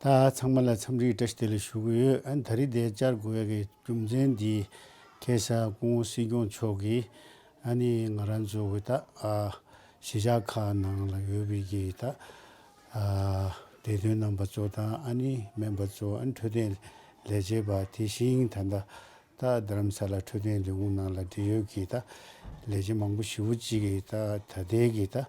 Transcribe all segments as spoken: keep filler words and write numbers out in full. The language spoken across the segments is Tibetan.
ད་ཚང་མ་ལ་འཚམས་འདྲི་བཀྲ་ཤིས་བདེ་ལེགས་ཞུ་གི་ཡོད། ཨ་ནི་ད་རེས་འདིར་བཅར་དགོས་ཡ་གི་རྒྱུ་མཚན་འདི་ཁ་སང་སྐུ་ངོ་སྲིད་སྐྱོང་མཆོག་གིས་ཨ་ནི་ང་རང་ཚོ་གི་ད་ཨ་གཞིས་ཆགས་ཁག་ནང་ལ་ཡོད་པའི་གི་ད་ཨ་བདེ་དོན་རྣམ་པ་ཚོ་དང་ཨ་ནི་སྨན་པ་ཚོ། ཨ་ནི་འཕྲོད་བསྟེན་ལས་བྱེད་པ། དེ་བཞིན་ད་ལྟ་ད་རྡ་རམ་ས་ལ་འཕྲོད་བསྟེན་ལས་ཁུངས་ནང་ལ་འབྲེལ་ཡོད་ཀྱི་ད་ལས་བྱེད་མང་པོ་ཞེ་པོ་ཅིག་གིས་ད་ད་ལྟའི་གི་ད་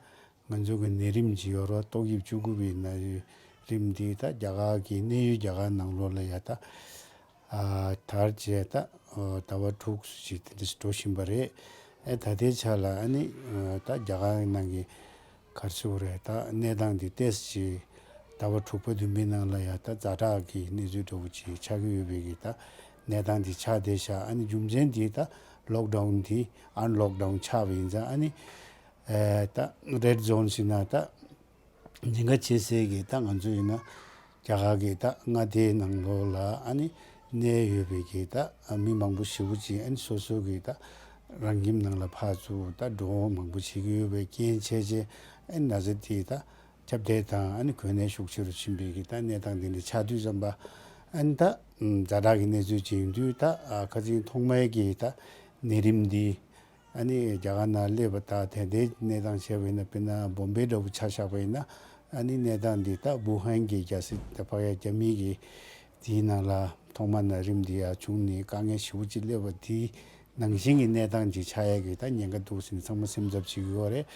ང་ཚོ་གི་ནད་རིམས་ཀྱི་ཡོད་རོགས། ཏོག་དབྱིབས་བཅུ་དགུ་པའི་ནད་རིམས་འདི་ད་རྒྱ་གར་གྱི་གནས་ཡུལ་རྒྱ་གར་ནང་ལོགས་ལ་ཡ་ད་ཨ་དར་བྱས་ད་ཨ་ཟླ་བ་དྲུག་ཅིག་དེ་འདྲ་འགྲོ་བཞིན་པ་རེད། ཨེ་ད་ལྟའི་ཆ་ལ་ཨ་ནི་ཨ་ད་རྒྱ་གར་ནང་གི་ག་རེ་ཟེར་དགོས་རེད། ད་གནས་སྟངས་འདི་ཏོག་ཙམ་ཟླ་བ་དྲུག་པ་བདུན་པའི་ནང་ལ་ཡ་ད་ཛ་དྲག་གི་གནས་ཚུལ་འདྲ་བོ་ཅིག་ཆགས་ཀྱི་ཡོད་པའི་གི་ད་གནས་སྟངས་འདི་ཆགས་བསྡད་ཤག་ཨ་ནི་རྒྱུ་མཚན་འདི་ད་ལོག་ཌའུན་འདི་ཨན་ལོག་ཌའུན་ཆགས་པ་ཡིན་ཙང་། ཨ་ནི་ཨེ་ད་རེད་ཛོན་ཟེར་ན་ད་ཉེན་ཁ་ཆེ་སའི་གི་ད་ང་ཚོ་ཡིན་ན་རྒྱ་གར་གི་ད་མངའ་སྡེའི་ནང་ལོགས་ལ་ཨ་ནི་གནས་ཡོད་པའི་གི་ད་མི་མང་པོ་ཞེ་པོ་ཅིག་ཨ་ནི་སོ་སོ་གི་ད་རང་ཁྱིམ་ནང་ལ་ཕར་ཚུར་ད་འགྲོ་འོང་མང་པོ་བྱེད་ཀྱི་ཡོད་པའི་རྐྱེན་བྱས་རྗེས་ཨ་ནི་ན་ཚ་དེ་ད་ཁྱབ་གདལ་དང་ཨ་ནི་འགོས་ནད་ཤུགས་ཆེ་རུ་ཕྱིན་པའི་གི་ད་གནས་སྟངས་དེ་འདྲ་ཆགས་དུས་ཙམ་པ། ཨ་ནི་ད་ཛ་དྲག་གི་གནས་ཚུལ་ཅིག་ཡིན་དུས་ད་ཨ་ཁ་སང་ཐོག་མའི་གི་ད་ནད་རིམས་འདི་ཨ་ནི་རྒྱ་གར་ནང་སླེབས་པ་དང་། དེ་འདྲའི་གནས་སྟངས་བྱས་པ་ཡིན་ན། དཔེར་ན་བོམ་བེ་འདྲ་བོ་ཆ་བཞག་པ་ཡིན་ན། ཨ་ནི་གནས་སྟངས་འདི་ད་ཝུ་ཧན་གྱི་རྒྱལ་སྲིད་ད་ཕ་གིའི་རྒྱ་མི་གི་དེའི་ནང་ལ་ཐོག་མ་ནད་རིམས་འདི་ཡར་བྱུང་ནས་དཀའ་ངལ་ཞེ་པོ་ཅིག་སླེབས་པ་དེའི་ནང་བཞིན་གྱི་གནས་སྟངས་ཅིག་ཆགས་ཡས་ཀྱི་ད་ཉེན་ཁ་འདུག་ཟེར་ནས་ཚང་མ་སེམས་འཚབ་བྱེད་ཀྱི་ཡོད་རེད།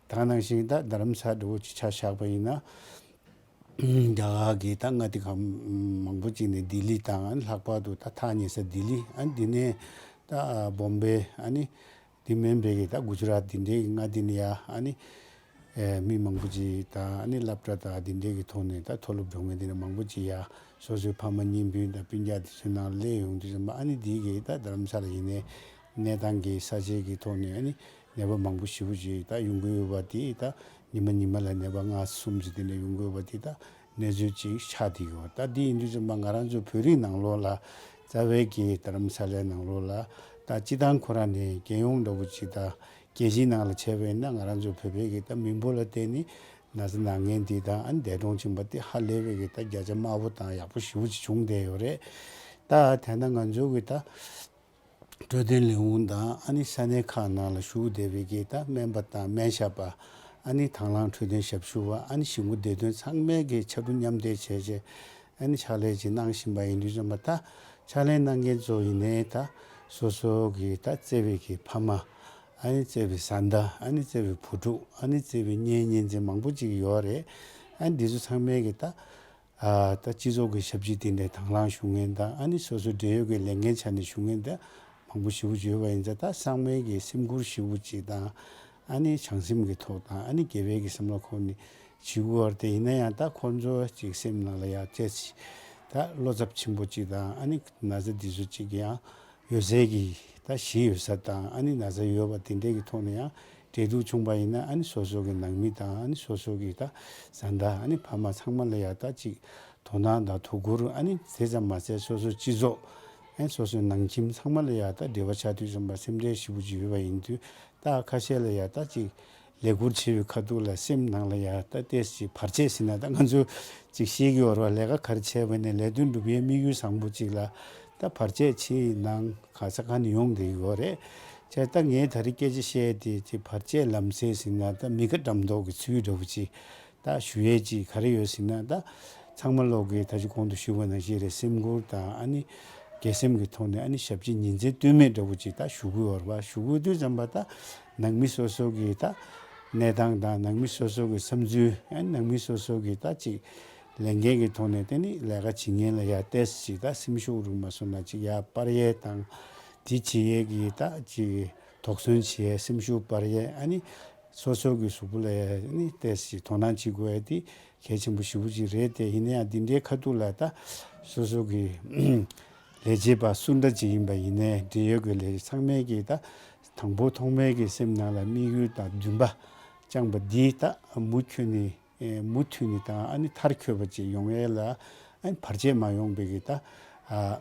ད་ནང་བཞིན་ད་རྡ་རམ་ས་འདྲ་བོ་ཅིག་ཆ་བཞག་པ་ཡིན་ན། རྒྱ་གར་གྱི་ད་མངའ་སྡེ་ཁག་མང་པོ་ཅིག་ནས་ལྡི་ལི་དང་། ལྷག་པར་དུ་ད་ཐག་ཉེ་ས་ལྡི་ལི། ཨ་འདི་ནས་ད་བོམ་བེ། ཨ་ནི་འདི་མིན་པའི་གི་ད་གུ་ཇ་རཱཏ་འདི་འདྲའི་གི་མངའ་སྡེ་ནས་ཡ་ཨ་ནི་ཨེ་མི་མང་པོ་ཅིག་དང་། ཨ་ནི་སློབ་གྲྭ་དང་འདི་འདྲའི་གི་ཐོག་ནས་ད་མཐོ་སློབ་འགྲོ་མཁན་འདི་འདྲ་མང་པོ་ཅིག་ཡ་སོ་སོའི་ཕ་མ་གཉེན་སྤུན་དང་སྤུན་ཀྱག་དེ་ཚོའི་ནང་སླེབས་ཡོང་དུས་ཙམ་པ། ཨ་ནི་འདི་གི་ད་རྡ་རམ་ས་ལ་ཡིན་ནའི་གནས་སྟངས་ཀྱི་ས་ཆའི་གི་ཐོག་ནས་ཨ་ནི་ནད་པ་མང་པོ་ཞེ་པོ་ཅིག་ད་ཡོང་གི་ཡོད་པ་དེ། ད་ཉི་མ་ཉི་མ་ལ་ནད་པ་ལྔ་གསུམ་ཙམ་དེ་འདྲ་ཡོང་གི་ཡོད་པ་དེ་ད་གནས་ཚུལ་ཅིག་ཆགས་བསྡད་ཡོད། ད་འདི་ཡིན་དུས་ཙམ་པ་ང་རང་ཚོ་བོད་རིགས་ནང་ལོགས་ལ་རྩ་བའི་གི་རྡ་རམ་ས་ལའི་ནང་ལོགས་ལ་ད་སྤྱིར་བཏང་ཁོ་རང་ནས་རྒྱལ་ཡོངས་འདྲ་བོ་ཅིག་ད་རྒྱལ་སྤྱིའི་ནང་ལ་བྱས་པ་ཡིན་ན། ང་རང་ཚོ་བོད་པའི་གི་ད་མི་འབོར་ལ་བརྟེན་ནས་ན་ཚ་ན་མཁན་དེ་དང་ཨ་ནི་འདས་གྲོངས་ཕྱིན་པ་དེ་ཧ་ལས་པའི་གི་ད་བརྒྱ་ཆ་དམའ་བོ་དང་ཡག་པོ་ཞེ་པོ་ཅིག་བྱུང་བསྡད་ཡོད་རེད། ད་དེ་ན་ང་ཚོ་གི་ད་འཕྲོད་བསྟེན་ལས་ཁུངས་དང་། ཨ་ནི་ས་གནས་ཁག་ནང་ལ་བཞུགས་བསྡད་པའི་གི་ད་སྨན་པ་དང་སྨན་ཞབས་པ། ཨ་ནི་དང་བླངས་འཕྲོད་བསྟེན་ཞབས་ཞུ་བ། ཨ་ནི་གཞིས་འགོ་བདེ་དོན་ཚང་མས་གི་ཕྱར་གྲུ་མཉམ་འདེགས་བྱས་རྗེས་ཨ་ནི་ཕྱག་ལས་ཅིག་གནང་བཞིན་པ་ཡིན་དུས་ཙམ་པ། ད་ཕྱག་ལས་གནང་མཁན་ཚོ་ཡིན་ནའི་ད་སོ་སོ་གི་ད་བརྩེ་བའི་གི་ཕ་མ། ཨ་ནི་བརྩེ་བའི་བཟའ་ཟླ། ཨ་ནི་བརྩེ་བའི་བུ་ཕྲུག། ཨ་ནི་བརྩེ་བའི་གཉེན་ཉེ་ཚན་མང་པོ་ཅིག་ཡོད་རེད། ཨ་ནི་འདི་ཚོ་ཚང་མས་གི་ད་ཨ་ད་སྤྱི་ཚོགས་ཀྱི་ཞབས་ཕྱི་དེ་འདྲའི་དང་བླངས་ཞུ་མཁན་དང་། ཨ་ནི་སོ་སོའི་འབྲེལ་ཡོད་ཀྱི་ལས་འགན་ཆ་ནས་ཞུ་མཁན་དེ་མང་པོ་ཞེ་པོ་ཅིག་ཡོད་པ་ཡིན་ཙང་། ད་ཚང་མས་ཀྱི་སེམས་ཁུར་ཞེ་པོ་ཅིག་དང་། ཨ་ནི་བྱང་སེམས་ཀྱི་ཐོག་དང་། ཨ་ནི་དགེ་བའི་གི་སེམས་ལ་འཁོར་ནས་བྱེད་དགོས་པ་རེད་དེ། ཡིན་ན་ཡང་ད་ཁོང་ཚོ་ཅིག་སེམས་ནང་ལ་ཡང་བཅས་ཅིག་ད་བློ་འཚབ་ཆེན་པོ་ཅིག་དང་། ཨ་ནི་ན་ཚ་འདི་ཚོ་ཅིག་ཡང་ཡོད་ཚད་ཀྱི་ད་ཞི་ཡོད་ས་དང་། ཨ་ནི་ན་ཚ་ཡོད་པ་དེ་འདྲའི་གི་ཐོག་ནས་ཡང་འབྲེལ་གཏུག་བྱུང་པ་ཡིན་ན། ཨ་ནི་སོ་སོ་གི་ནང་མི་དང་། ཨ་ནི་སོ་སོ་གི་ད་བཟའ་ཟླ། ཨ་ནི་ཕ་མ་ཚང་མ་ལ་ཡང་ད་ཅིག་དོ་སྣང་དང་དོ་ཁུར། ཨ་ནི་དེ་ཙམ་མ་ཟད་སོ་སོ་སྤྱི་ཚོགས། ཨ་ནི་སོ་སོའི་ནང་ཁྱིམ་ཚང་མ་ལ་ཡང་ད་འབྲེལ་བ་ཆགས་དུས་ཙམ་པ་སེམས་ཁྲལ་ཞེ་པོ་ཅིག་ཡོད་པ་ཡིན་དུས། ད་ཁ་ཤས་ལ་ཡང་ད་ཅིག་ལས་ཁུར་ཆེ་བའི་ཁ་ཐུག་ལ་སེམས་ནང་ལ་ཡང་ད་ཏོག་ཙམ་བར་ཆད་ཟེར་ན། ད་ང་ཚོ་ཅིག་ཤེས་ཀྱི་ཡོད་རེད་བ། ལས་ཀ་ག་རེ་བྱས་པ་ནས་ལས་དོན་སྒྲུབ་ཡའི་དམིགས་ཡུལ་བཟང་པོ་ཅིག་ལ་ད་བར་ཆད་ཕྱིའི་ནང་ག་ས་ག་ནས་ཡོང་བསྡད་ཡོད་རེད། བྱས་ད་ངས་ད་རེས་སྐད་ཆ་བཤད་དེ་ཅིག་བར་ཆད་ལམ་སེལ་ཟེར་ན། ད་མི་ཁ་འགྲམ་ཐོག་གི་ཚུལ་འདྲ་བོ་ཅིག་ད་ཞུ་ཡས་ཅིག་ག་རེ་ཡོད་ཟེར་ན། ད་ཚང་མ་ལོག་གི་ད་ཅི་གོང་དུ་ཞུས་པ་ནང་བཞིན་རེད། སེམས་ཁུར་དང་། ཨ་ནི་དགེ་སེམས་ཀྱི་ཐོག་ནས། ཨ་ནི་ཞབས་ཕྱི་ཉིན་མཚན་ལྟོས་མེད་འདྲ་བོ་ཅིག་ད་ཞུ་དགོས་ཡོད་རེད་བ། ཞུ་དགོས་དུས་ཙམ་པ་ད་ནང་མི་སོ་སོ་གི་ད་གནས་སྟངས་དང་། ནང་མི་སོ་སོ་གི་བསམ་ཚུལ། ཨ་ནི་ནང་མི་སོ་སོ་གི་ད་ཅིག་ལས་འགན་གྱི་ཐོག་ནས། དེ་ནི་ལས་ཀ་བྱེད་མཁན་ལ་ཡ་ཏོག་ཙམ་ཅིག་ད་སེམས་ཤུགས་རུ་མ་སོང་ན་ཅིག་ཡར་སྤར་ཡས་དང་། དེ་བྱེད་ཡས་ཀྱི་ད་ཅིག་དོགས་ཟོན་བྱེད་ཡས། སེམས་ཤུགས་སྤར་ཡས། ཨ་ནི་སོ་སོ་གི་གཟུགས་པོ་ལ་ཡ་ཨ་ནི་ཏོག་ཙམ་ཅིག་དོ་སྣང་བྱེད་དགོས་ཡས་དེ་གལ་ཆེན་པོ་ཞེ་པོ་ཅིག་རེད་དེ། ཡིན་ན་ཡང་འདི་འདྲའི་ཁ་ཐུག་ལ་ད་སོ་སོ་གི་ལས་བྱེད་པ་སུ་འདྲ་ཅིག་ཡིན་པ་ཡིན་ནའི། འབྲེལ་ཡོད་ཀྱི་ལས་བྱེད་ཚང་མས་ཀྱིས་ད་དང་པོ་ཐོག་མའི་གི་སེམས་ནང་ལ་དམིགས་ཡུལ་དང་འདུན་པ་བཅངས་པ་འདིས་ད་མུ་མཐུད་ནས་ཨེ་མུ་མཐུད་ནས་དང་། ཨ་ནི་མཐར་འཁྱོལ་བ་ཅིག་ཡོང་ཡས་ལ། ཨ་ནི་བར་ཆད་མ་ཡོང་བའི་གི་ད་ཨ་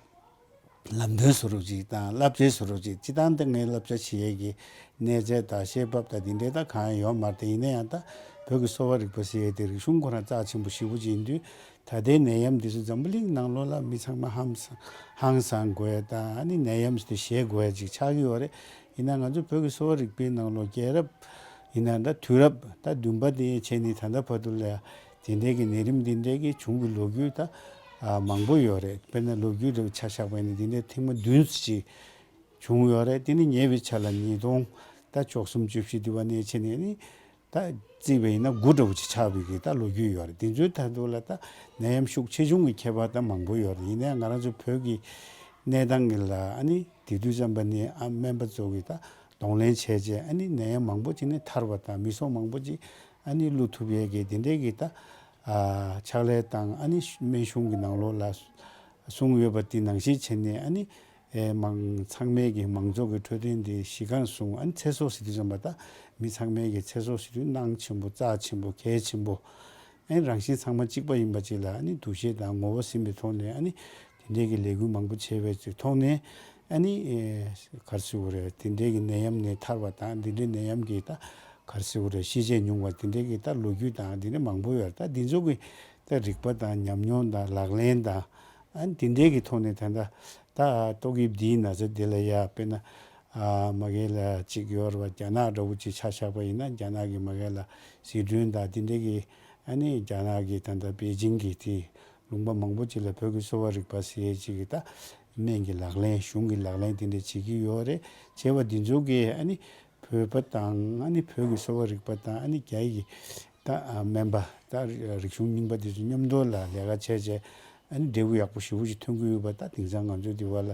ལམ་སྟོན་བཟོ་འདྲ་ཅིག་དང་། བསླབ་བྱའི་བཟོ་འདྲ་ཅིག་སྤྱིར་བཏང་ད་ངས་བསླབ་བྱ་བྱེད་ཡས་ཀྱི་གནས་ཚད་དང་བཤད་བབ་དང་འདི་འདྲའི་ད་གང་ཡང་ཡོད་མ་རེད་དེ། ཡིན་ན་ཡང་ད་བོད་ཀྱི་གསོ་བ་རིག་པ་ཟེར་ཡས་དེ་རིག་གཞུང་ཁོ་རང་རྩ་ཆེན་པོ་ཞེ་པོ་ཅིག་ཡིན་དུས། ད་ལྟའི་ནད་ཡམས་འདི་ཚོ་འཛམ་བུ་གླིང་ནང་ལོགས་ལ་མི་ཚང་མ་ཧང་སང་ཧང་སང་དགོས་ཡ་དང་ཨ་ནི་ནད་ཡམས་དེ་ཞེད་དགོས་ཡ་ཅིག་ཆགས་ཀྱི་ཡོད་རེད། ཡིན་ན་ང་ཚོ་བོད་ཀྱི་གསོ་བ་རིག་པའི་ནང་ལོགས་རྒྱལ་རབས་ཡིན་ན་ད་དུས་རབས་ད་བདུན་པ་དེ་བྱས་ནས་ད་ལྟ་བར་དུ་ལ་དེ་འདྲའི་གི་ནད་རིམས་འདི་འདྲའི་གི་བྱུང་གི་ལོ་རྒྱུས་ད་ཨ་མང་པོ་ཡོད་རེད། དཔེར་ན་ལོ་རྒྱུས་འདྲ་བོ་ཆ་བཞག་པ་ཡིན་ན་འདི་འདྲའི་ཐེངས་མ་བདུན་ཙམ་ཅིག་བྱུང་ཡོད་རེད། དེ་ནི་ཉེ་བའི་ཆར་ལ་ཉིས་སྟོང་ད་བཅུ་གསུམ་བཅུ་བཞི་དེ་བ་ནས་བྱས་ནས་ནི་ད་བརྩིས་པ་ཡིན་ན་དགུ་འདྲ་བོ་ཅིག་ཆགས་པའི་གི་ད་ལོ་རྒྱུས་ཡོད་རེད། དེ་ཚོའི་ཐད་དུ་ལ་ད་ནད་ཡམས་ཤུགས་ཆེ་ཆུང་གི་ཁྱད་པར་ད་མང་པོ་ཡོད་རེད། ཡིན་ནའང་ང་རང་ཚོ་བོད་ཀྱི་གནས་སྟངས་ཀྱི་ལ་ཨ་ནི་དེ་དུས་ཙམ་པ་ནས་ཨ་སྨན་པ་ཚོ་གི་ད་གདོང་ལེན་བྱས་རྗེས་ཨ་ནི་ནད་ཡམས་མང་པོ་ཅིག་ནས་ཐར་བ་དང་མི་སྲོག་མང་པོ་ཅིག་ཨ་ནི་བླུ་ཐུབ་ཡས་ཀྱི་དེ་འདྲའི་གི་ད་ཨ་ཕྱག་ལས་དང་ཨ་ནི་སྨན་གཞུང་གི་ནང་ལོགས་ལ་གསུངས་ཡོད་པ་དེ་ནང་བཞིན་བྱས་ནས་ཨ་ནི་ཨེ་མང་ཚང་མས་ཀྱི་མང་ཚོགས་ཀྱི་འཕྲོད་བསྟེན་དེ་གཞི་རྐང་བཟུང་ཨ་ནི་ཚེ་སྲོག་ཟེར་དུས་ཙམ་པ་ད་མི་ཚང་མས་ཀྱི་ཚེ་སྲོག་ཟེར་དུས་གནང་ཆེན་པོ་རྩ་ཆེན་པོ་གལ་ཆེན་པོ་ཨ་ནི་རང་བཞིན་ཚང་མ་གཅིག་པ་ཡིན་པ་ཅིག་ལ་ཨ་ནི་འདུ་ཤེས་དང་ངོ་བོ་ཟིན་པའི་ཐོག་ནས་ཨ་ནི་དེ་འདྲའི་གི་ལས་འགུལ་མང་པོ་བྱས་པའི་ཐོག་ནས་ཨ་ནི་ཨེ་ག་རེ་ཟེར་དགོས་རེད། དེ་འདྲའི་གི་ནད་ཡམས་ནས་ཐར་བ་དང་དེ་འདྲའི་ནད་ཡམས་ཀྱི་ད་ག་རེ་ཟེར་དགོས་རེད། ཤི་རྗེས་ཉུང་བ་དེ་འདྲའི་གི་ད་ལོ་རྒྱུས་དང་དེ་འདྲ་མང་པོ་ཡོད་རེད། ད་འདི་ཚོ་གི་ད་རིག་པ་དང་ཉམས་མྱོང་དང་ལག་ལེན་དང་ཨ་ནི་དེ་འདྲའི་གི་ཐོག་ནས་ད་ལྟ་ད་ཏོག་དབྱིབས་འདིའི་ན་ཚ་འདི་ལ་ཡ་དཔེར་ན་ཨ་མ་གི་ལ་གཅིག་ཡོད་རེད་བ། རྒྱ་ནག་འདྲ་བོ་ཅིག་ཆ་བཞག་པ་ཡིན་ན་རྒྱ་ནག་གི་མ་གི་ལ་ཟི་ཁྲོན་དང་དེ་འདྲའི་གི་ཨ་ནི་རྒྱ་ནག་གི་ད་ལྟ་པེ་ཅིང་གི་དེ་ལུང་པ་མང་པོ་ཅིག་ལ་བོད་ཀྱི་གསོ་བ་རིག་པ་ཟེར་ཡས་ཅིག་གི་ད་སྨན་གྱི་ལག་ལེན་གཞུང་གི་ལག་ལེན་དེ་འདྲ་བྱེད་ཀྱི་ཡོད་རེད། བྱས་པ་འདི་ཚོ་གིས་ཨ་ནི་བོད་པ་དང་ཨ་ནི་བོད་ཀྱི་གསོ་བ་རིག་པ་དང་ཨ་ནི་རྒྱ་ཡི་ད་ཨ་སྨན་པ་ད་རིག་གཞུང་རྙིང་པ་དེ་ཚོ་མཉམ་དུ་ལ་ལས་ཀ་བྱས་བྱས་ཨ་ནི་འབྲས་བུ་ཡག་པོ་ཞེ་པོ་ཅིག་ཐོན་གྱི་ཡོད་པ། ད་དེང་སང་ང་ཚོའི་འདི་བ་ལ་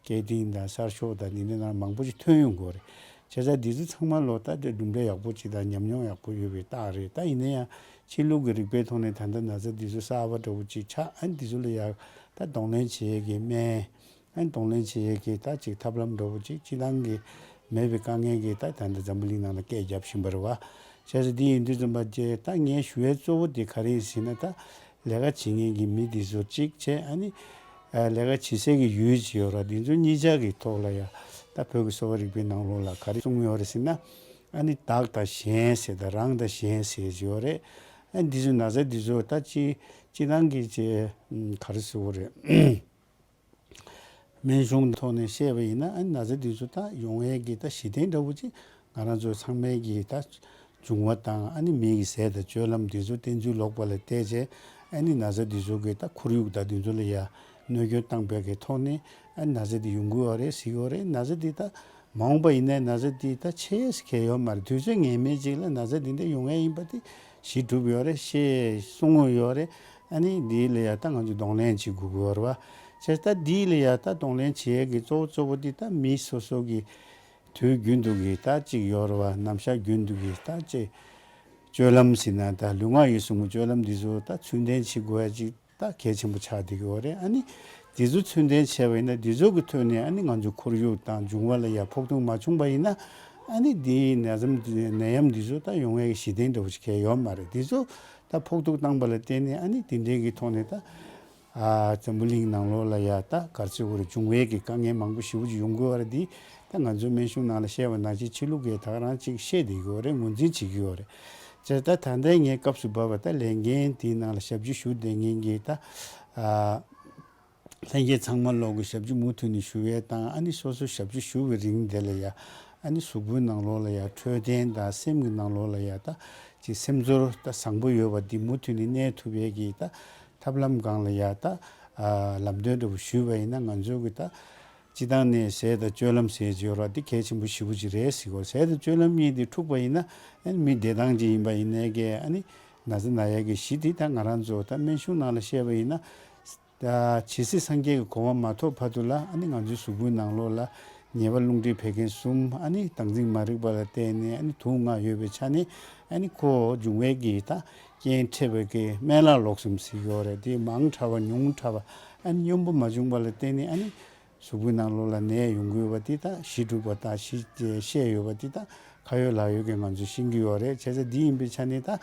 སྐྱེ་ལྡན་དང་གསར་ཤོག་དང་འདི་འདྲ་ནང་མང་པོ་ཅིག་ཐོན་ཡོང་གི་ཡོད་རེད། བྱས་ཙང་འདི་ཚོ་ཚང་མ་ལོ་ད་ལྟ་གྲུབ་འབྲས་ཡག་པོ་ཅིག་དང་ཉམས་མྱོང་ཡག་པོ་ཡོད་པའི་རྟགས་རེད། ད་ཡིན་ན་ཡང་ཕྱི་ལུགས་ཀྱི་རིག་པའི་ཐོག་ནས་ད་ལྟ་ན་ཚ་འདི་ཚོ་གསར་པ་འདྲ་བོ་ཅིག་ཆགས། ཨ་ནི་འདི་ཚོ་ལ་ཡང་ད་གདོང་ལེན་བྱེད་ཡས་ཀྱི་སྨན། ཨ་ནི་གདོང་ལེན་བྱེད་ཡས་ཀྱི་ད་ཅིག་ཐབས་ལམ་འདྲ་བོ་ཅིག་སྤྱི་བཏང་གི་མེད་པའི་དཀའ་ངལ་གྱིས་ད་ད་ལྟ་འཛམ་བུ་གླིང་ནང་ལ་སྐད་རྒྱབ་བཞིན་པ་རེད་བ། བྱས་ཙང་འདི་ཡིན་དུས་ཙམ་པ་ཅིག་ད་ངས་ཞུ་ཡས་གཙོ་བོ་དེ་ག་རེ་ཡིན་ཟེར་ན། ད་ལས་ཀ་བྱེད་མཁན་གྱི་མི་འདི་ཚོ་གཅིག་བྱས། ཨ་ནི་ཨ་ལས་ཀ་བྱེད་སའི་གི་ཡུལ་ཅིག་ཡོད་རེད་བ། འདི་ཚོ་གཉིས་ཆ་གི་ཐོག་ལ་ཡ་ད་བོད་ཀྱི་གསོ་བ་རིག་པའི་ནང་ལོགས་ལ་ག་རེ་གསུངས་ཡོད་རེད་ཟེར་ན། ཨ་ནི་བདག་དང་གཞན་ཟེར་དང་རང་དང་གཞན་ཟེར་ཅིག་ཡོད་རེད། ཨ་ནི་འདི་ཚོ་ན་ཚ་འདི་ཚོ་ད་སྤྱི་སྤྱི་བཏང་གི་ཅིག་ག་རེ་ཟེར་དགོས་རེད། སྨན་གཞུང་ཐོག་ནས་བཤད་པ་ཡིན་ན་ཨ་ནི་ན་ཚ་དེ་ཚོ་ད་ཡོང་ཡས་ཀྱི་ད་གཞི་རྟེན་འདྲ་བོ་ཅིག་ང་རང་ཚོ་ཚང་མས་ཀྱི་ད་འབྱུང་བ་དང་ཨ་ནི་མི་གི་ཟས་དང་སྤྱོད་ལམ་དེ་ཚོ་བསྟེན་ཚུལ་ལོག་པ་ལ་བལྟས་རྗེས་ཨ་ནི་ན་ཚ་དེ་ཚོ་གི་ད་ཁོར་ཡུག་དང་དེ་ཚོ་ལ་ཡ་གནོད་སྐྱོན་བཏང་པའི་གི་ཐོག་ནས་ཨ་ནི་ན་ཚ་དེ་ཡོང་གི་ཡོད་རེད་ཟེར་གི་ཡོད་རེད། ན་ཚ་དེ་ད་མ་འོངས་པ་ཡིན་ནའི་ན་ཚ་དེ་ད་ཆེ་ཟེར་མཁན་ཡོད་མ་རེད། དུས་ཚོད་ངེས་མེད་ཅིག་ལ་ན་ཚ་དེ་འདྲ་ཡོང་ཡས་ཡིན་པ་དེ་གཞི་གྲུབ་ཡོད་རེད། ཤེས་གསུང་ཡོད་རེད། ཨ་ནི་འདི་ལ་ཡ་ད་ང་ཚོས་གདོང་ལེན་བྱེད་དགོས་ཀྱི་ཡོད་རེད་བ། བྱས་ཙང་འདི་ལ་ཡ་ད་གདོང་ལེན་བྱེད་ཡས་ཀྱི་གཙོ་བོ་གཙོ་བོ་འདི་ད་མི་སོ་སོ་གི་དུས་རྒྱུན་དུ་གི་ད་ཅིག་ཡོད་རེད་བ། ནམ་ཞག་རྒྱུན་དུ་གི་ད་ཅིག་སྤྱོད་ལམ་ཟེར་ན་ད་ལུས་ངག་ཡིད་གསུམ་གྱི་སྤྱོད་ལམ་འདི་ཚོ་ད་ཚུལ་ལྡན་བྱེད་དགོས་ཡ་ཅིག་ད་གལ་ཆེན་པོ་ཆགས་བསྡད་ཀྱི་ཡོད་རེད། ཨ་ནི་འདི་ཚོ་ཚུལ་ལྡན་བྱས་པ་ཡིན་ན་འདི་ཚོ་གི་ཐོག་ནས་ཨ་ནི་ང་ཚོ་ཁོར་ཡུག་དང་འབྱུང་བ་ལ་ཡ་ཕོག་ཐུག་མ་བྱུང་པ་ཡིན་ན་ཨ་ནི་འདི་ནད་ཡམས་ནད་ཡམས་འདི་ཚོ་ད་ཡོང་ཡ་གི་གཞི་རྟེན་འདྲ་བོ་ཞིག་གལ་ཡོད་མ་རེད། འདི་ཚོ་ད་ཕོག་ཐུག་བཏང་པ་ལ་བརྟེན་ནས་ཨ་ནི་དེ་འདྲའི་གི་ཐོག་ནས་ད་ཨ་འཛམ་བུ་གླིང་ནང་ལོགས་ལ་ཡ་ད་ག་རེ་ཟེར་དགོས་རེད། འབྱུང་བའི་གི་དཀའ་ངལ་མང་པོ་ཞེ་པོ་ཅིག་ཡོང་གི་ཡོད་རེད། འདི་ད་ང་ཚོའི་སྨན་གཞུང་ནང་ལ་བཤད་པ་ནང་བཞིན་ཕྱི་ལུགས་ཀྱིས་ད་ག་རང་ཅིག་བཤད་བསྡད་ཀྱི་ཡོད་རེད། ངོས་འཛིན་བྱེད་ཀྱི་ཡོད་རེད། བྱས་ཙང་ད་ལྟའི་ངས་སྐབས་སུ་བབས་པ་ད་ལས་འགན་དེའི་ནང་ལ་ཞབས་ཕྱི་ཞུ་བསྡད་མཁན་གྱི་ད་ཨ་ལྷན་རྒྱས་ཚང་མ་ལོག་གི་ཞབས་ཕྱི་མུ་མཐུད་ནས་ཞུ་ཡས་དང་། ཨ་ནི་སོ་སོ་ཞབས་ཕྱི་ཞུ་བའི་རིང་དེ་ལ་ཡ་ཨ་ནི་གཟུགས་པོའི་ནང་ལོགས་ལ་ཡ་འཕྲོད་བསྟེན་དང་སེམས་ཀྱི་ནང་ལོགས་ལ་ཡ་ད་ཅིག་སེམས་ཚོར་ད་བཟང་པོ་ཡོད་པ་འདི་མུ་མཐུད་ནས་གནས་ཐུབ་ཡས་ཀྱི་ད་ཐབས་ལམ་སྒང་ལ་ཡ་ད་ཨ་ལམ་སྟོན་འདྲ་བོ་ཞུས་པ་ཡིན་ན་ང་ཚོ་གི་ད་སྤྱི་བཏང་ནས་ཟས་དང་སྤྱོད་ལམ་ཟེར་གྱི་ཡོད་རེད་བ། འདི་གལ་ཆེན་པོ་ཞེ་པོ་ཅིག་རེད་ཟེར་གྱི་ཡོད། ཟས་དང་སྤྱོད་ལམ་གཉིས་འདི་འཁྲུགས་པ་ཡིན་ན་ཨ་ནི་མི་བདེ་ཐང་ཅིག་ཡིན་པ་ཡིན་ནའི་གི་ཨ་ནི་ན་ཚ་ན་ཡས་ཀྱི་གཞི་འདི་ད་ང་རང་ཚོ་ད་སྨན་གཞུང་ནང་ལ་བཤད་པ་ཡིན་ན། ད་ཇི་སྲིད་སངས་རྒྱས་ཀྱི་གོ་འཕང་མ་ཐོབ་བར་དུ་ལ་ཨ་ནི་ང་ཚོའི་གཟུགས་པོའི་ནང་ལོགས་ལ་ཉེ་བར་རླུང་མཁྲིས་བད་ཀན་གསུམ། ཨ་ནི་དྭངས་འཛིན་མ་རིག་པ་ལ་བརྟེན་ནས་ཨ་ནི་དུག་ལྔ་ཡོད་པའི་ཆ་ནས་ཨ་ནི་ཁོ་འབྱུང་བའི་གི་ད་རྐྱེན་འཕྲད་པའི་གི་སྨན་བླ་ལོག་གསུམ་ཟེར་གྱི་ཡོད་རེད། དེ་མང་དྲགས་པ་ཉུང་དྲགས་པ་ཨ་ནི་སྙོམས་པོ་མ་བྱུང་བ་ལ་བརྟེན་ནས་ཨ་ནི་གཟུགས་པོའི་ནང་ལོགས་ལ་ནད་ཡོང་གི་ཡོད་པ་དེ་ད་གཞི་གྲུབ་པ་དང་གཞི་བཤད་ཡོད་པ་དེ་ད་ཁ་ཡོད་ལག་ཡོད་ཀྱི་ང་ཚོས་ཤེས་ཀྱི་ཡོད་རེད། བྱས་ཙང་འདི་ཡིན་པའི་ཆ་ནས་ད་